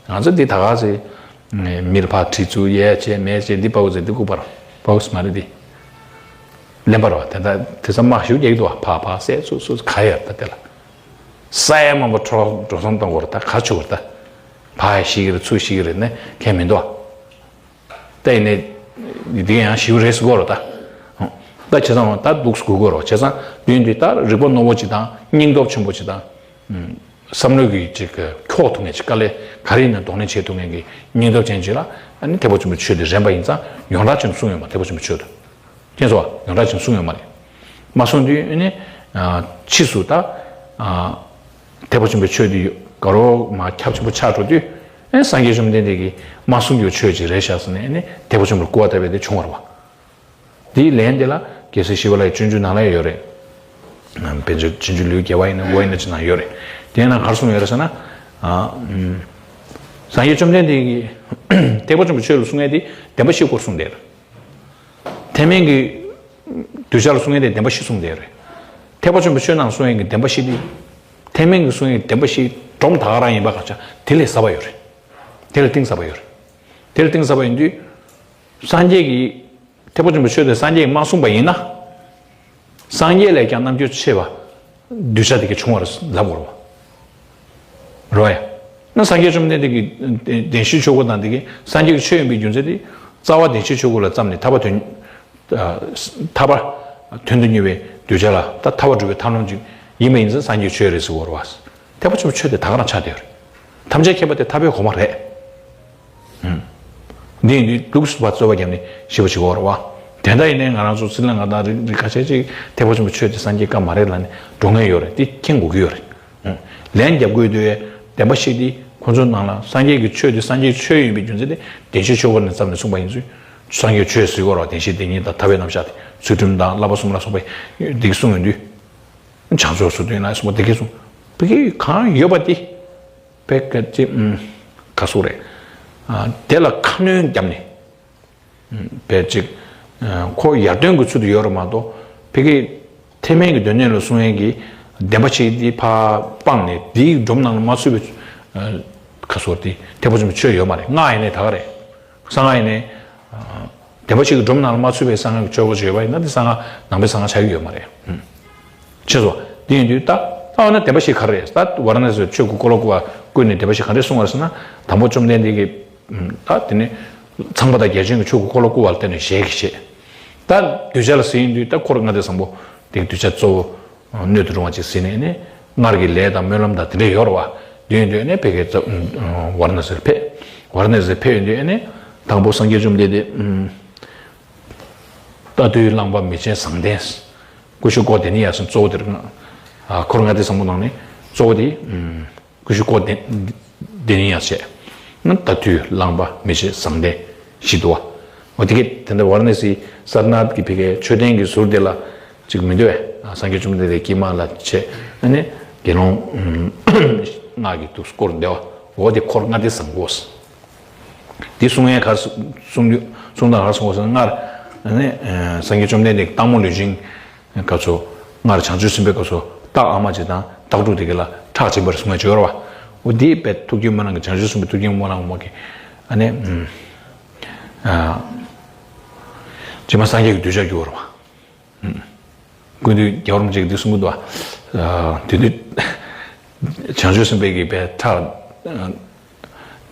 བ། ང་ཚོ་འདི་ད་ག་ཚེ། མིར་ཕར་ཁྲིད་ཚུར་ཡས་བྱས་མེད་བྱས་འདི་དཔའ་བོ་ཟེར་འདི་ལྐུགས་པ་རེད། དཔའ་བོ་ཟེར་མ་རེད་འདི། གླེན་པ་རེད་བ། དེ་ད་དེ་ཚོ་དམག་ཞུ་རྒྱག་གི་འདུག་བ། ཕར་ཕར་བསད་ཚུར་ཚུར་ག་ཡོད་ད་དེ་ལ། ས་ཡ་མང་པོ་འགྲོ་འགྲོ་སོང་གཏོང་དགོས་རེད་ད། ག་ཆུ་བར་ད། ཕར་ཤི་གི་རེད་ཚུར་ཤི་གི་རེད་ནས་ཁྱད་མི་འདུག་བ། ད་ཡིན་ནའི། འདི་ཡང་ཞིའུ་རེས་དགོས་རོ་ད། ད་བྱས་ཙང་ད་འདུག་དགོས་དགོས་རོ། བྱས་ཙང་དུས་འདི་ད་རིག་པ་རྣོ་བོ་ཅིག་དང་སྙིང་སྟོབས་ཆེན་པོ་ཅིག་དང་། བསམ་བློའི་གི་ཅིག་འཁྱོག་ཐུབ་མཁན་ཅིག་དཀའ་ལས་ག་རེ་ཡིན་ན་གདོང་ལེན་བྱེད་ཐུབ་མཁན་གི་སྙིང་སྟོབས་ཅན་ཅིག་ལ་ཨ་ནི་ཐེག་པ་ཆེན་པོའི་ཆོས་དེ་རན་པ་ཡིན་ཙང་ཡོངས་གྲགས་ཅན་གསུང་ཡོད་མ། ཐེག་པ་ཆེན་པོའི་ཆོས་དེ། མཁྱེན་སོང་བ། ཡོངས་གྲགས་ཅན་གསུང་ཡོད་མ་རེད། མ་གསུངས་དུས་ཨ་ནི། ཕྱིས་སུ་ད། ཐེག་པ་ཆེན་པོའི་ཆོས་འདི་དགའ་རོགས་མ་ཁྱབ་ཆེན་པོ་ཆགས་འགྲོ་དུས། ཨེ་སངས་རྒྱས་བཅོམ་ལྡན་འདས་ཀྱིས་མ་གསུངས་རྒྱུ་ཆོས་ཅིག་རེད་ཤག་ཟེར་ནས་ཨ་ནི་ཐེག་པ་ཆེན་པོར་སྐུར་བ་བཏབ་པ་དེ་བྱུང་བ་རེད་བ། དེའི་ལན་དེ་ལ་རྒྱལ་སྲས་ཞི་བ་ལྷའི་སྤྱོད་འཇུག་ནང་ལ་ཡོད་རེད། དཔེར་ན་སྤྱོད་འཇུག་ལེའུ་བརྒྱད་པ་ཡིན་ན་དགུ་པ་ཡིན་ན་ཅིག་ནང་ཡོད་རེད། དེའི་ནང་ག་རེ་གསུངས་ཡོད་རེད་ཟེར་ན། སངས་རྒྱས་བཅོམ་ལྡན་འདས་ཀྱིས་ཐེག་པ་ཆེན་པོའི་ཆོས་ལ་གསུང་ཡས་དེ་བདེན་པ་བཞིའི་སྐོར་གསུངས་བསྡད་རེད། ཐེག་དམན་གྱི་གདུལ་བྱ་ལ་གསུང་ཡས་དེ་བདེན་པ་བཞི་གསུངས་བསྡད་རེད། ཐེག་པ་ཆེན་པོའི་ཆོས་ནང་གསུང་ཡས་ཀྱི་བདེན་པ་བཞི་དེ། ཐེག་དམན་གྱི་གསུང་ཡས་བདེན་པ་བཞི་སྒྲོམ་ད་ག་རང་ཡིན་པ་ག་ཆ་དེ་ལས་ཟབ་པ་ཡོད་རེད། དེ་ལས་གཏིང་ཟབ་པ་ཡོད་རེད། དེ་ལས་གཏིང་ཟབ་པ་ཡིན་དུས། སངས་རྒྱས་ཀྱིས། ཐེག་པ་ཆེན་པོའི་ཆོས་དེ་སངས་རྒྱས་ཀྱིས་མ་གསུངས་པ་ཡིན་ན། སངས་རྒྱས་ལས་ཀྱང་རྣམ་འགྱུར་ཆེ་བ། གདུལ་བྱ་དེ་གས་བྱུང་བར་ལབ་དགོས་རེད་བ། རེད་བ་ཡ། ན་སངས་རྒྱས་བཅོམ་ལྡན་འདས་ཀྱི་བདེན་བཞིའི་ཆོས་སྐུ་དང་དེ་གས་སངས་རྒྱས་ཀྱི་ཆོས་ཡིན་པའི་རྒྱུ་མཚན་དེ། རྩ་བ་བདེན་བཞིའི་ཆོས་སྐུ་ལ་བརྩམས་ནས་ཐར་པ་དོན། ཐར་པ་དོན་དུ་གཉེར་བའི་གདུལ་བྱ་ལ་ད་ཐར་པ་སྒྲུབ་པའི་ཐབས་ལམ་ཅིག་ཡིན་པ་ཡིན་ཙང་སངས་རྒྱས་ཆོས་རེད་ཟེར་བ་རེད་བ། ཐེག་པ་ཆེན་པོའི་ཆོས་དེ་ད་ག་རང་ཆགས་བསྡད་ཡོད་རེད། ཐམས་ཅད་མཁྱེན་པ་དེ་ཐར་པའི་གོ་འཕང་རེད། འདི་ཡིན་དུས་འདུག་སུ་བ་རྩོད་པ་བརྒྱབ་ནས་ཞི་བ་བྱེད་དགོས་རེད་བ། དེ་འདྲ་ཡིན་ནའི་ང་རང་ཚོ་སྲིད་ལ་ང་དང་རིགས་རིགས་ཁ་ཤས་ཅིག་ཐེག་པ་ཆེན་པོའི་ཆོས་དེ་སངས་རྒྱས་བཀའ་མ་རེད་ལབ་ནས་འགྲོ་མཁན་ཡོད་རེད། དེ་མཁྱེན་དགོས་ཀྱི་ཡོད་རེད། ལན་རྒྱབ་དགོས་དུས་བདེན་པ་བཞི་དེ་ཁོ་ཚོའི་ནང་ལ་སངས་རྒྱས་ཀྱི་ཆོས་དེ་སངས་རྒྱས་ཆོས་ཡིན་པའི་རྒྱུ་མཚན་དེ་བདེན་བཞིའི་ཆོས་སྐོར་ནས་བརྩམས་ནས་གསུངས་པ་ཡིན་ཚུལ། སངས་རྒྱས་ཆོས་ཟེར་དགོས་རེད་བ། བདེན་བཞི་བདེན་གཉིས་དང་ཐར་པའི་རྣམ་གཞག་དེ་ཚུལ་ཁྲིམས་དང་བསླབ་པ་གསུམ་ལ་སོགས་པ་འདི་གསུངས་ཡོང་དུས། བྱང་ཕྱོགས་སུ་སྟོན་ལ་སོགས་པ་དེ་གས་གསུངས། བོད་ཀྱི་གང་ཡོད་པ་དེ་བོད་སྐད་ཅིག་ཨུམ་ག་སོགས་རེད། ཨ་དེ་ལ་ཁ་སྣོན་བརྒྱབ་ནས། བས་ཅིག་ཁོ་ཡར་ཐོན་གྱི་ཚུལ་དུ་ཡོད་རེད་མ་གཏོགས། ཕ་གི་ཐེག་དམན་གྱི་སྡེ་སྣོད་ལ་གསུང་ཡས་ཀྱི་བདེན་པ་ཞིག་འདི་ཕར་སྤངས་ནས་འདིའི་སྒྲོམ་ནང་ལ་མ་ཚུད་པའི་ཁ་སོར་དེ་ཐེག་པ་ཆེན་པོའི་ཆོས་ཡོད་མ་རེད། སྔགས་ཡིན་ནའི་ད་ག་རེད། གསང་སྔགས་ཡིན་ནའི་བདེན་པ་ཞིག་གི་སྒྲོམ་ནང་ལ་མ་ཚུད་པའི་གསང་སྔགས་ཀྱི་ཆོས་སྐོར་ཞིག་ཡོད་པ་ཡིན་ན་དེ་གསང་སྔགས་ནང་པའི་གསང་སྔགས་ཆགས་ཀྱི་ཡོད་མ་རེད། ཤེས་སོང་། དེ་ཡིན་དུས་ད་ད་འོ་ན་བདེན་པ་བཞི་ག་རེ་རེད། ད་ཝཱ་ར་ཎ་སིར་ཆོས་ཀྱི་འཁོར་ལོ་བསྐོར་བ་བསྐོར་ནས་བདེན་པ་བཞི་ག་རེ་གསུངས་པ་རེད་ཟེར་ན། དང་པོ་བཅོམ་ལྡན་འདས་ཀྱིས་ད་དེ་ནས་ཚངས་པ་དང་བརྒྱ་བྱིན་གྱིས་ཆོས་ཀྱི་འཁོར་ལོ་བསྐོར་བ་ལ་བརྟེན་ནས་ཞལ་གྱིས་བཞེས། ད་གདུལ་བྱ་ལ་ཟེར་ཡིན་དུས་ད་འཁོར་ལྔ་སྡེ་བཟང་པོ་དེ་གདུལ་བྱ་གཙོ་བོ་སྣོད་དུ་རུང་བ་ཅིག་ཟེར་ནས་ནི་སྔར་གྱི་ལས་དང་སྨོན་ལམ་དང་དེ་འདྲ་ཡོད་རེད་བ། དེ་ཡིན་དུས་ནི་ཕ་གི་ཝཱ་ར་ཎ་སིར་ཕེབས། ཝཱ་ར་ཎ་སིར་ཕེབས་ཡིན་དུས་ནི་དང་པོ་སངས་རྒྱས་བཅོམ་ལྡན་འདས་རྟ་ཐུལ་རླངས་པ་མེ་ལྕེ་ཟང་ལྡན། ཀུ་ཤུ་ཀོ་དན་ནི་ཡ་ཟེར་གཙོ་བོ་དེ་རེད། འཁོར་ལྔ་སྡེ་བཟང་པོ་ནང་ནས་གཙོ་བོ་དེ་ཀུ་ཤུ་ཀོ་དན་ནི་ཡ་བྱས། རྟ་ཐུལ་རླངས་པ་མེ་ལྕེ་ཟང་ལྡན་བཞི་འདུག་བ། འོ་དེ་གས་དེ་འདྲ་ཝཱ་ར་ཎ་སི་སར་ནཱཐ་ཀྱི་ཕ་གིའི་མཆོད་རྟེན་གྱི་ཟུར་དེ་ལ་ཅིག་མི་འདུག་བས། སངས་རྒྱས་བཅོམ་ལྡན་འདས་དཀྱིལ་མ་ལ་བྱས་ཨ་ནི་དགེ་སློང་ལྔ་གིས་འདུག་བསྐོར་བསྡད་བ། འོ་དེ་འཁོར་ལྔ་སྡེ་བཟང་པོ། འདི་གསུང་ཡས་གར་གསུང་རྒྱུ་གསུང་དང་གར་གསུང་བ་སོང་སྔར་ནི་སངས་རྒྱས་བཅོམ་ལྡན་འདས་ཀྱི་སྟག་མོ་ལུས་སྦྱིན་སྐབས་སུ་སྔར་བྱང་ཆུབ་སེམས་དཔའི་སྐབས་སུ་སྟག་ཨ་མ་ཅིག་དང་སྟག་ཕྲུག་དེ་ག་ལ་ཁྲག་སྦྱིན་པར་གསུང་ཡས་ཅིག་ཡོད་རེད་བ། འོ་འདི་དཔེ་ཐུགས་ཀྱི་སྨོན་ལམ་གྱི་བྱང་ཆུབ་སེམས་དཔའི་ཐུགས་ཀྱི་སྨོན་ལམ་མ་གི་ཨ་ནི་རྗེས་མ་སངས་རྒྱས་ཀྱི་གདུལ་བྱར་གྱུར་བ་རེད་བ། ཀུན་འདུས་རྒྱལ་བ་རིན་པོ་ཆེ་གིས་འདི་གསུང་གི་འདུག་བ། དེ་དུས་བྱང་ཆུབ་སེམས་དཔའི་གི་པའི་ཁྲག་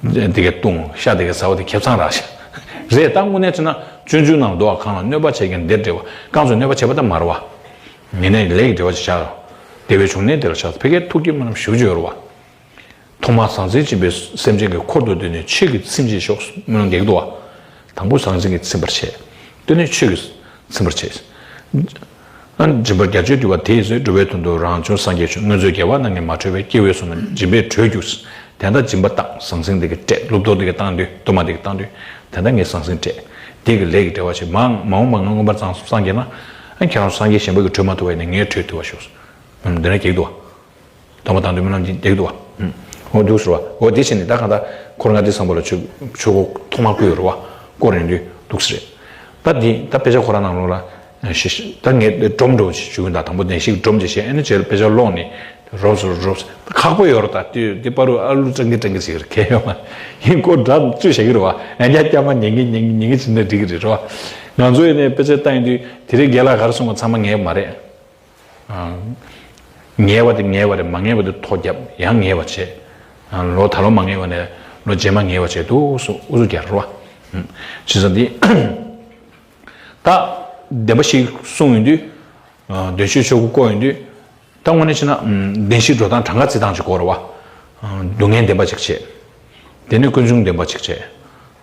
དེ་གའི་བཏུང་ཤ་དེ་གའི་ཟ་བ་དེ་ཁེ་བཟང་རག་ཤག་རེད། ད་དངོས་གནས་བྱས་ན་སྤྱོད་འཇུག་ནང་འདུག་བ། གང་ལ་གནོད་པ་བྱས་ཀྱང་བདེར་འབྲེལ་བ། རྐང་ཚོ་གནོད་པ་བྱས་པ་ད་མ་རེད་བ། ངེས་གནས་ལས་ཀྱི་འབྲེལ་བ་ཅིག་བཞག་བདེ་བའི་འབྱུང་གནས་དེ་ལ་བཞག་ཕ་གིའི་ཐུགས་ཀྱི་སྨོན་ལམ་ཞེ་པོ་ཅིག་ཡོད་རེད་བ། ཐོག་མར་ཟང་ཟིང་སྦྱིན་པས་སེམས་ཅན་གྱི་འཁོར་དུ་འདུས་ནས་ཆོས་ཀྱི་ཚིམ་བྱེད་ཤོག་སྨོན་ལམ་རྒྱག་གི་འདུག་བ། དང་པོ་ཟང་ཟིང་གིས་ཚིམ་པར་བྱེད། དེ་ནས་ཆོས་ཀྱིས་ཚིམ་པར་བྱེད། སྦྱིན་པ་བརྒྱ་མཆོད་བསྡུས་པ་དེ་ཡི་ཚེ། འགྲོ་བའི་དོན་དུ་རང་བྱུང་སངས་རྒྱས་མཆོད། དངོས་མཛོད་རྒྱལ་བ་རྣམས་ཀྱིས་མ་གྲོལ་བའི། སྐྱེ་བོའི་བསོད་ནམས་སྦྱིན་པས་གྲོལ་གྱུར། དེ་ལྟར་སྦྱིན་པ་བཏང་ཟང་ཟིང་དེ་གིས་བསྐྲད། ལྷུག་རྡོ་དེ་གིས་བཏང་དུས་གཏོར་མ་དེ་གིས་བཏང་དུས་དེ་ལྟར་ངས་ཟང་ཟིང་བསྐྲད། དེ་གི་ལས་ཀྱི་འབྲེལ་བ་བྱེད། མ་མ་འོངས་པ་ང་མངོན་པར་མཛངས་སངས་རྒྱས་ན་ཨ་ཁྱེད་རང་སངས་རྒྱས་གཞན་པ་གིས་གྲོལ་མ་ཐུབ་པ་ཡིན་ན་ངས་གྲོལ་ཐུབ་པ་ཤོག་འདི་ན་གེགས་འདུག་བ། དམ་པ་དང་དུ་སྨོན་ལམ་འདི་འདེགས་འདུག་བ། འོ་འདུག་ཟེར་བ། འོ་འདི་བྱས་ནས་ད་གང་ལྟར་འཁོར་ལྔ་སྡེ་བཟང་པོ་ལ་ཆོས་ཆོས་འཁོར་ཐོག་མ་བསྐོར་ཡོད་རེད་བ། བསྐོར་ཡོང་དུས་འདུག་ཟེར། ད་འདི་ད་དཔེ་ཆ་ཁོ་རང་ནང་ལོགས་ལ་ཞེས་ཞེས་ད་ངས་སྒྲོམ་འགྲོ་ཞུ་གི་ད་དང་པོ་བདེན་བཞིའི་སྒྲོམ་ཅིག་བཤད། ཨ་ནི་རྗེས་ལ་དཔེ་ཆ་ཀློག་ནས་རོབ་ཟེར་རོབ་ཟེར་ཁག་པོ་ཡོད་རེད། ད་དུས་འདི་པ་རུ་ཨ་ལུ་སྤྲང་གི་སྤྲང་གི་ཟེར་གི་རེད། གལ་ཡོད་མ་ཡིན་སྐོར་འདྲ་བཅུ་བཞག་གི་རེད་བ། ཡང་བསྐྱར་བསྐྱར་མ་ཉན་གི་ཉན་གི་ཉན་གི་བྱེད་འདྲ་འགྲིག་གི་རེད་རེད་བ། ང་ཚོ་ཡིན་ནས་དཔེ་ཆ་བལྟ་ཡོང་དུས་དེ་རིང་རྒན་ལགས་ག་རེ་གསུང་བ་ཚང་མ་ངེས་པ་མ་རེད། ངེས་པ་དེ་ངེས་པ་རེད། མ་ངེས་པ་དེ་ཐོ་རྒྱབ་ཡང་ངེས་པ་བྱས། ལོ་ད་ལོ་མ་ངེས་པ་ནས་ལོ་རྗེས་མ་ངེས་པ་བྱས་འདུག་སུ་ཨུ་ཚུགས་རྒྱག་རོ། བྱས་ཙང་འདི་ད་བདེན་པ་ཞིག་གསུངས་ཡོང་དུས། བདེན་བཞིའི་ཆོས་འཁོར་བསྐོར་ཡོང་དུས། ད་དངོས་གནས་བྱས་ན་བདེན་བཞིའི་འགྲོ་སྟངས་གྲངས་ཀ་རྩི་སྟངས་ཅིག་དགོས་རེད་བ། སྡུག་བསྔལ་བདེན་པ་ཅིག་བྱས། དེ་ནས་ཀུན་འབྱུང་བདེན་པ་ཅིག་བྱས།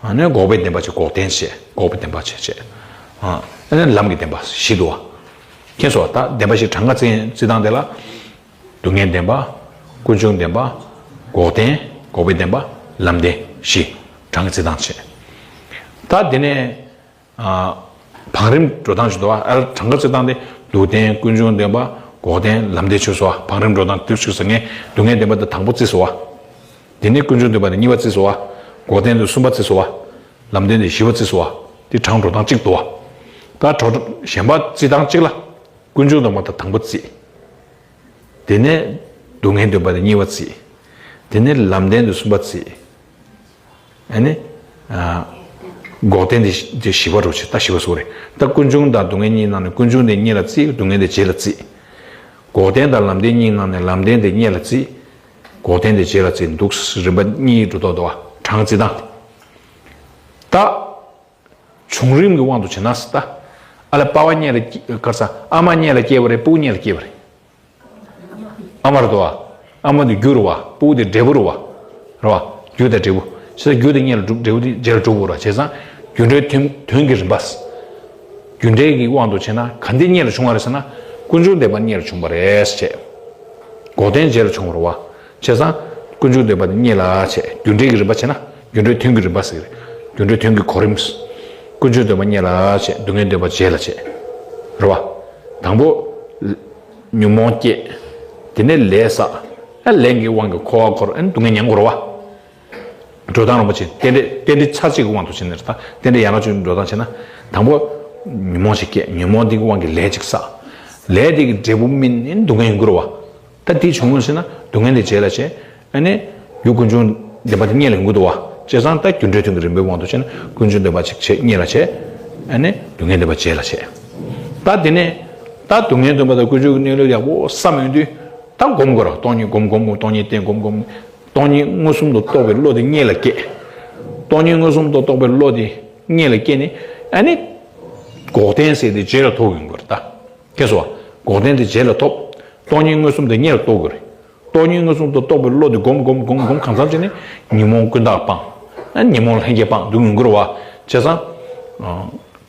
ཨ་ནི་འགོག་པའི་བདེན་པ་ཅིག་འགོག་བདེན་བྱས། འགོག་པའི་བདེན་པ་ཅིག་བྱས། ཨ་ནི་ལམ་གྱི་བདེན་པ་བཞི་འདུག་བ། མཁྱེན་སོང་བ། ད་བདེན་པ་བཞི་གྲངས་ཀ་རྩི་རྩི་སྟངས་དེ་ལ། སྡུག་བསྔལ་བདེན་པ། ཀུན་འབྱུང་བདེན་པ། འགོག་བདེན། འགོག་པའི་བདེན་པ། ལམ་བདེན་བཞི། གྲངས་ཀ་རྩི་སྟངས་བྱས། ད་དེ་ནས། བང་རིམ་འགྲོ་སྟངས་ཅིག་འདུག་བ། ཨ་གྲངས་ཀ་རྩི་སྟངས་དེ་སྡུག་བདེན། ཀུན་འབྱུང་བདེན་པ། འགོག་བདེན། ལམ་བདེན་བྱས་སོང་བ། བང་རིམ་འགྲོ་སྟངས་དེ་ཞིག་ཟེར། ངས་སྡུག་བསྔལ་བདེན་པ་དེ་དང་པོ་བརྩིས་སོང་བ། དེ་ནས་ཀུན་འབྱུང་བདེན་པ་དེ་གཉིས་པ་བརྩིས་སོང་བ། འགོག་བདེན་དེ་གསུམ་པ་བརྩིས་སོང་བ། ལམ་བདེན་དེ་བཞི་པ་བརྩིས་སོང་བ། དེ་གྲངས་འགྲོ་སྟངས་གཅིག་འདུག་བ། ད་གྲངས་གཞན་པ་རྩི་སྟངས་གཅིག་ལ། ཀུན་འབྱུང་བདེན་པ་དེ་དང་པོ་བརྩི། དེ་ནས་སྡུག་བསྔལ་བདེན་པ་དེ་གཉིས་པ་བརྩི། དེ་ནས་ལམ་བདེན་དེ་གསུམ་པ་བརྩི། ཨ་ནི། འགོག་བདེན་དེ་བཞི་པ་རུ་ཆེ། ད་བཞི་པ་སོགས་རེད། ད་ཀུན་འབྱུང་དང་སྡུག་བསྔལ་གཉིས་ནང་ནས་ཀུན་འབྱུང་དེ་གཉིས་ལ་བརྩི། སྡུག་བསྔལ་དེ་རྗེས་ལ་བརྩི། འགོག་བདེན་དང་ལམ་བདེན་གཉིས་ནང་ནས་ལམ་བདེན་དེ་གཉིས་ལ་བརྩི། འགོག་བདེན་དེ་རྗེས་ལ་བརྩི་འདུག་རིམ་པ་གཉིས་འགྲོ་ཐོག་འདུག་བ། གྲངས་རྩི་སྟངས་དེ། ད། བྱུང་རིམ་གྱི་དབང་དུ་བྱས་ན་ད། ཨ་ལ་པ་ཕ་མྱེས་ལ་སྐྱེ་ག་རེ་ཟ། ཨ་མ་མྱེས་ལ་སྐྱེས་པ་རེད། སྤུ་གུ་མྱེས་ལ་སྐྱེས་པ་རེད། ཨ་མ་རེད་དོ། ཨ་མ་དེ་རྒྱུ་རེད་བ། སྤུ་གུ་དེ་འབྲས་བུ་རེད་བ། རེད་བ། རྒྱུ་དང་འབྲས་བུ། བྱས་ཙང་རྒྱུ་དེ་མྱེས་ལ་གྲུབ། འབྲས་བུ་དེ་རྗེས་ལ་གྲུབ་དགོས་རེད་བ། བྱས་ཙང་རྒྱུ་འབྲས་དོན་དོན་གྱི་རིམ་པ། རྒྱུ་འབྲས་ཀྱི་དབང་དུ་བྱས་ན་ག་འདི་མྱེས་ལ་བྱུང་བ་རེད་ཟེར་ན། ཀུན་འབྱུང་བདེན་པ་མྱེས་ལ་བྱུང་བ་རེད་ཟེར་བྱས། འགོག་བདེན་རྗེས་ལ་བྱུང་བ་རེད་བ། བྱས་ཙང་ཀུན་འབྱུང་བདེན་པ་དེ་རྙེད་ལ་བྱས། རྒྱུ་འབྲས་ཀྱི་རིམ་པ་བྱས་ན། རྒྱུ་འབྲས་དོན་གྱི་རིམ་པ་ཟེར་གྱི་རེད། རྒྱུ་འབྲས་དོན་གྱི་གོ་རིམ། ཀུན་འབྱུང་བདེན་པ་རྙེད་ལ་བྱས། སྡུག་བསྔལ་བདེན་པ་བྱས་ལ་བྱས། རེད་བ། དང་པོ། ཉོན་མོངས་སྐྱེས། དེ་ནས་ལས་བསགས། ཨ་ལས་ཀྱི་དབང་གིས་འཁོར་བ་འཁོར། ཨ་ནི་སྡུག་བསྔལ་མྱང་དགོས་རེད་བ། འགྲོ་སྟངས་རིན་པོ་ཆེ་རྟེན་འབྲེལ། རྟེན་འབྲེལ་ཚར་གཅིག་གི་དབང་དུ་བྱས་ནས་རེད། ད་རྟེན་འབྲེལ་ཡན་ལག་བཅུ་འགྲོ་སྟངས་བྱས་ན། དང་པོ། ཉོན་མོངས་ཤིག་སྐྱེས། ཉོན་མོངས་འདི་གི་དབང་གིས་ལས་ཅིག་བསགས། ལས་དེ་གི་འབྲས་བུ་སྨིན་ནས་སྡུག་བསྔལ་ཡོང་གི་རེད་བ། ད་དེ་བྱུང་བ་ཞེ་ན་སྡུག་བསྔལ་དེ་བྱས་ལ་བྱས། ཨ་ནི། རྒྱུ་ཀུན་འབྱུང་བདེན་པ་དེ་རྙེད་ལ་ཡོང་གི་འདུག་བ། བྱས་ཙང་ད་རྒྱུ་འབྲས་དོན་གྱི་རིམ་པའི་དབང་དུ་བྱས་ན་ཀུན་འབྱུང་བདེན་པ་ཅིག་བྱས་རྙེད་ལ་བྱས། ཨ་ནི་སྡུག་བསྔལ་བདེན་པ་བྱས་ལ་བྱས། ད་དེ་ནས། ད་སྡུག་བསྔལ་བདེན་པ་དང་ཀུན་འབྱུང་གི་གནས་ལུགས་ཡག་པོ་བསམ་ཡོང་དུས། ད་སྒོམ་དགོས་རེད། སྟོང་ཉིད་སྒོམ་སྒོམ་སྒོམ། སྟོང་ཉིད་བསྟེན་སྒོམ་སྒོམ། སྟོང་ཉིད་མངོན་སུམ་དུ་རྟོགས་པའི་བློ་དེ་རྙེད་ལ་སྐྱེས། སྟོང་ཉིད་མངོན་སུམ་དུ་རྟོགས་པའི་བློ་དེ་རྙེད་ལ་སྐྱེས་ནས། ཨ་ནི། འགོག་བདེན་ཟེར་དེ་རྗེས་ལ་ཐོབ་ཡོང་དགོས་རེད་ད། ཁྱེད་སོ། འགོག་བདེན་དེ་རྗེས་ལ་ཐོབ། སྟོང་ཉིད་མངོན་སུམ་དེ་སྔོན་ལ་རྟོགས་དགོས་རེད། སྟོང་ཉིད་མངོན་སུམ་དུ་རྟོགས་པའི་བློ་དེ་སྒོམ་སྒོམ་སྒོམ་སྒོམ་གང་འཚམ་བྱས་ནས་ཉོན་མོངས་ཀུན་བཏགས་སྤངས། ཨ་ཉོན་མོངས་ལྷན་སྐྱེས་སྤངས་འདུག་ཡོང་གི་རེད་བ། བྱས་ཙང་།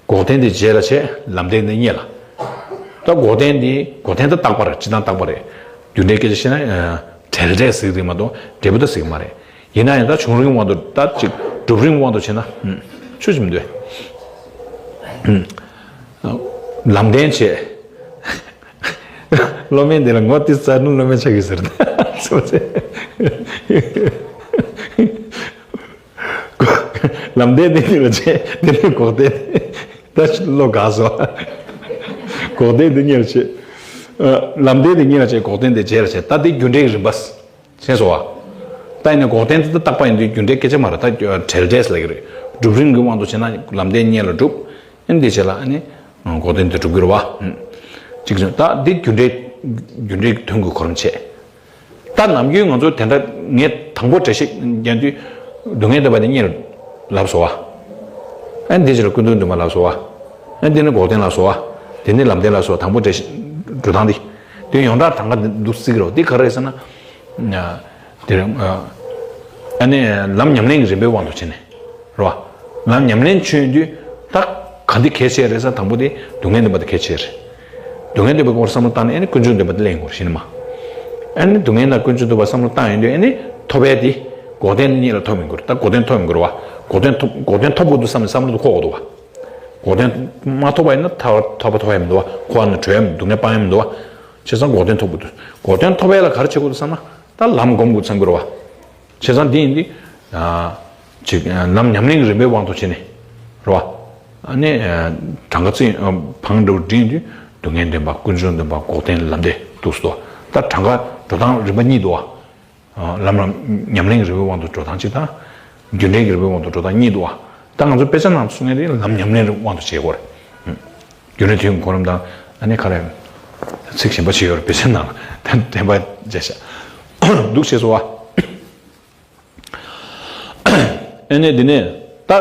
འགོག་བདེན་དེ་རྗེས་ལ་བྱས། ལམ་བདེན་དེ་སྔོན་ལ། ད་འགོག་བདེན་དེ་འགོག་བདེན་དེ་རྟག་པ་རེད། སྤྱིར་བཏང་རྟག་པ་རེད། རྒྱུ་འབྲས་སྐད་ཆ་བཤད་ན། བྲལ་འབྲས་ཟེར་གྱི་རེད་མ་གཏོགས་འབྲས་བུ་དེ་ཟེར་གྱི་མ་རེད། ཡིན་ན་ཡང་ད་བྱུང་རིམ་དབང་དུ། ད་ཅིག་སྒྲུབ་རིམ་དབང་དུ་བྱས་ན། ཆུ་ཅིག་མི་འདུག་ལམ་བདེན་བྱས། སློབ་མས་འདི་ལ་ངོ་ཏི་ཙར་ནུ་སློབ་མས་ཆགས་ཀྱི་ཟེར། ལམ་བདེན་འདི་ལ་བྱས། འདི་ནི་འགོག་བདེན། ད་བློ་དགའ་སོ། འགོག་བདེན་འདི་སྔོན་ལ་བྱས། ལམ་བདེན་འདི་སྔོན་ལ་བྱས། འགོག་བདེན་འདི་རྗེས་ལ་བྱས། ད་འདི་རྒྱུ་འབྲས་ཀྱི་རིམ་པ། ཤེས་སོང་བ། ད་ཡིན་ན་འགོག་བདེན་དེ་རྟག་པ་ཡིན་དུས་རྒྱུ་འབྲས་སྐད་ཆ་མ་རེད། ད་བྲལ་འབྲས་ལབ་ཀྱི་རེད། སྒྲུབ་རིམ་གྱི་དབང་དུ་བྱས་ན་ལམ་བདེན་སྔོན་ལ་སྒྲུབ། ཨ་ནི་དེ་རྗེས་ལ་ཨ་ནི་འགོག་བདེན་དེ་སྒྲུབ་ཀྱི་རེད་བ། གཅིག་བྱུང་། ད་འདི་རྒྱུ་འབྲས། རྒྱུ་འབྲས་ཀྱི་དོན་གྱི་གོ་རིམ་བྱས། ད་ནམ་རྒྱུན་ང་ཚོ་དེ་འདྲ། ངས་དང་པོ་འགྲེལ་བཤད་རྒྱག་དུས་སྡུག་བསྔལ་བདེན་པ་དེ་སྔོན་ལ་ལབ་སོང་བ། ཨ་ནི་དེ་རྗེས་ལ་ཀུན་འབྱུང་བདེན་པ་ལབ་སོང་བ། ཨ་ནི་དེ་ནི་འགོག་བདེན་ལབ་སོང་བ། དེ་ནི་ལམ་བདེན་ལབ་སོང་བ། དང་པོ་འགྲེལ་བཤད་འགྲོ་སྟངས་འདི། དེ་ཡོངས་གྲགས་གྲངས་ཀ་འདུག་སེ་ཟེར་གྱི་རེད་བ། འདི་ག་རེ་རེད་ཟེར་ན། དེ་རེད། ཨ་ནི་ལམ་ཉམས་ལེན་གྱི་རིམ་པའི་དབང་དུ་བྱས་ནས། རེད་བ། ལམ་ཉམས་ལེན་བྱུང་དུས། ད་ག་འདི་གལ་ཆེ་རེད་ཟེར། དང་པོ་དེ་སྡུག་བསྔལ་བདེན་པ་དེ་གལ་ཆེ་རེད། སྡུག་བསྔལ་བདེན་པའི་སྐོར་བསམ་བློ་བཏང་ནས། ཨ་ནི་ཀུན་འབྱུང་བདེན་པ་དེ་གླེང་དགོས་རེད། ཤེས་ནི་མ། ཨ་ནི་སྡུག་བསྔལ་དང་ཀུན་འབྱུང་བདེན་པ་བསམ་བློ་བཏང་ཡོང་དུས། ཨ་ནི་ཐོབ་པའི་དེ། འགོག་བདེན་དེ་སྔོན་ལ་ཐོབ་ཡོང་དགོས་རེད། ད་འགོག་བདེན་ཐོབ་ཡོང་དགོས་རེད་བ། འགོག་བདེན་ཐོབ། འགོག་བདེན་ཐོབ་དགོས་འདུག་བསམ་ནས་བསམ་བློ་དེ་འཁོར་དགོས་འདུག་བ། འགོག་བདེན་མ་ཐོབ་པ་ཡིན་ན་ཐར་པ་ཐོབ་པ་ཡིན་མི་འདུག་བ། འཁོར་བ་ནས་གྲོལ་ཡ་མི་འདུག་སྡུག་བསྔལ་སྤང་ཡ་མི་འདུག་བ། བྱས་ཙང་འགོག་བདེན་ཐོབ་དགོས་འདུག་འགོག་བདེན་ཐོབ་ཡ་ལ་ག་རེ་བྱེད་དགོས་འདུག་བསམ་ན། ད་ལམ་སྒོམ་དགོས་བསམ་གྱི་རེད་བ། བྱས་ཙང་འདི་ཡིན་དུས། ཨ། ཅིག་ལམ་ཉམས་ལེན་གྱི་རིམ་པའི་དབང་དུ་བྱས་ནས། རེད་བ། ཨ་ནི། གྲངས་ཀ་བརྩི། བང་འགྲོ་འདྲེན་དུས་སྡུག་བསྔལ་བདེན་པ། ཀུན་འབྱུང་བདེན་པ། འགོག་བདེན། ལམ་བདེན་འདུག་སོ། ད་གྲངས་ཀ་འགྲོ་སྟངས་རིམ་པ་གཉིས་འདུག་བ། ལམ་ལམ་ཉམས་ལེན་གྱི་རིམ་པའི་དབང་དུ་འགྲོ་སྟངས་གཅིག་དང་། རྒྱུ་འབྲས་ཀྱི་རིམ་པའི་དབང་དུ་འགྲོ་སྟངས་གཉིས་འདུག་བ། ད་ང་ཚོ་དཔེ་ཆ་ནང་དུ་གསུང་མཁན་དེ་ལམ་ཉམས་ལེན་གྱི་དབང་དུ་བྱེད་དགོས་རེད། རྒྱུ་འབྲས་དོན་གྱི་གོ་རིམ་དང་། ཨ་ནི་ག་རེ། ཚིག་གཞན་པ་ཅིག་ཡོད་རེད། དཔེ་ཆ་ནང་ལ་དེ་འདྲ་བྱས་ཤག་འདུག་བྱས་སོ་བ། ཨ་ནི་དེ་ནས་ད་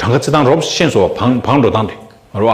གྲངས་ཀ་བརྩི་སྟངས་རོབ་ཤེས་སོང་བ། བང་བང་འགྲོ་སྟངས་དེ། རེད་བ།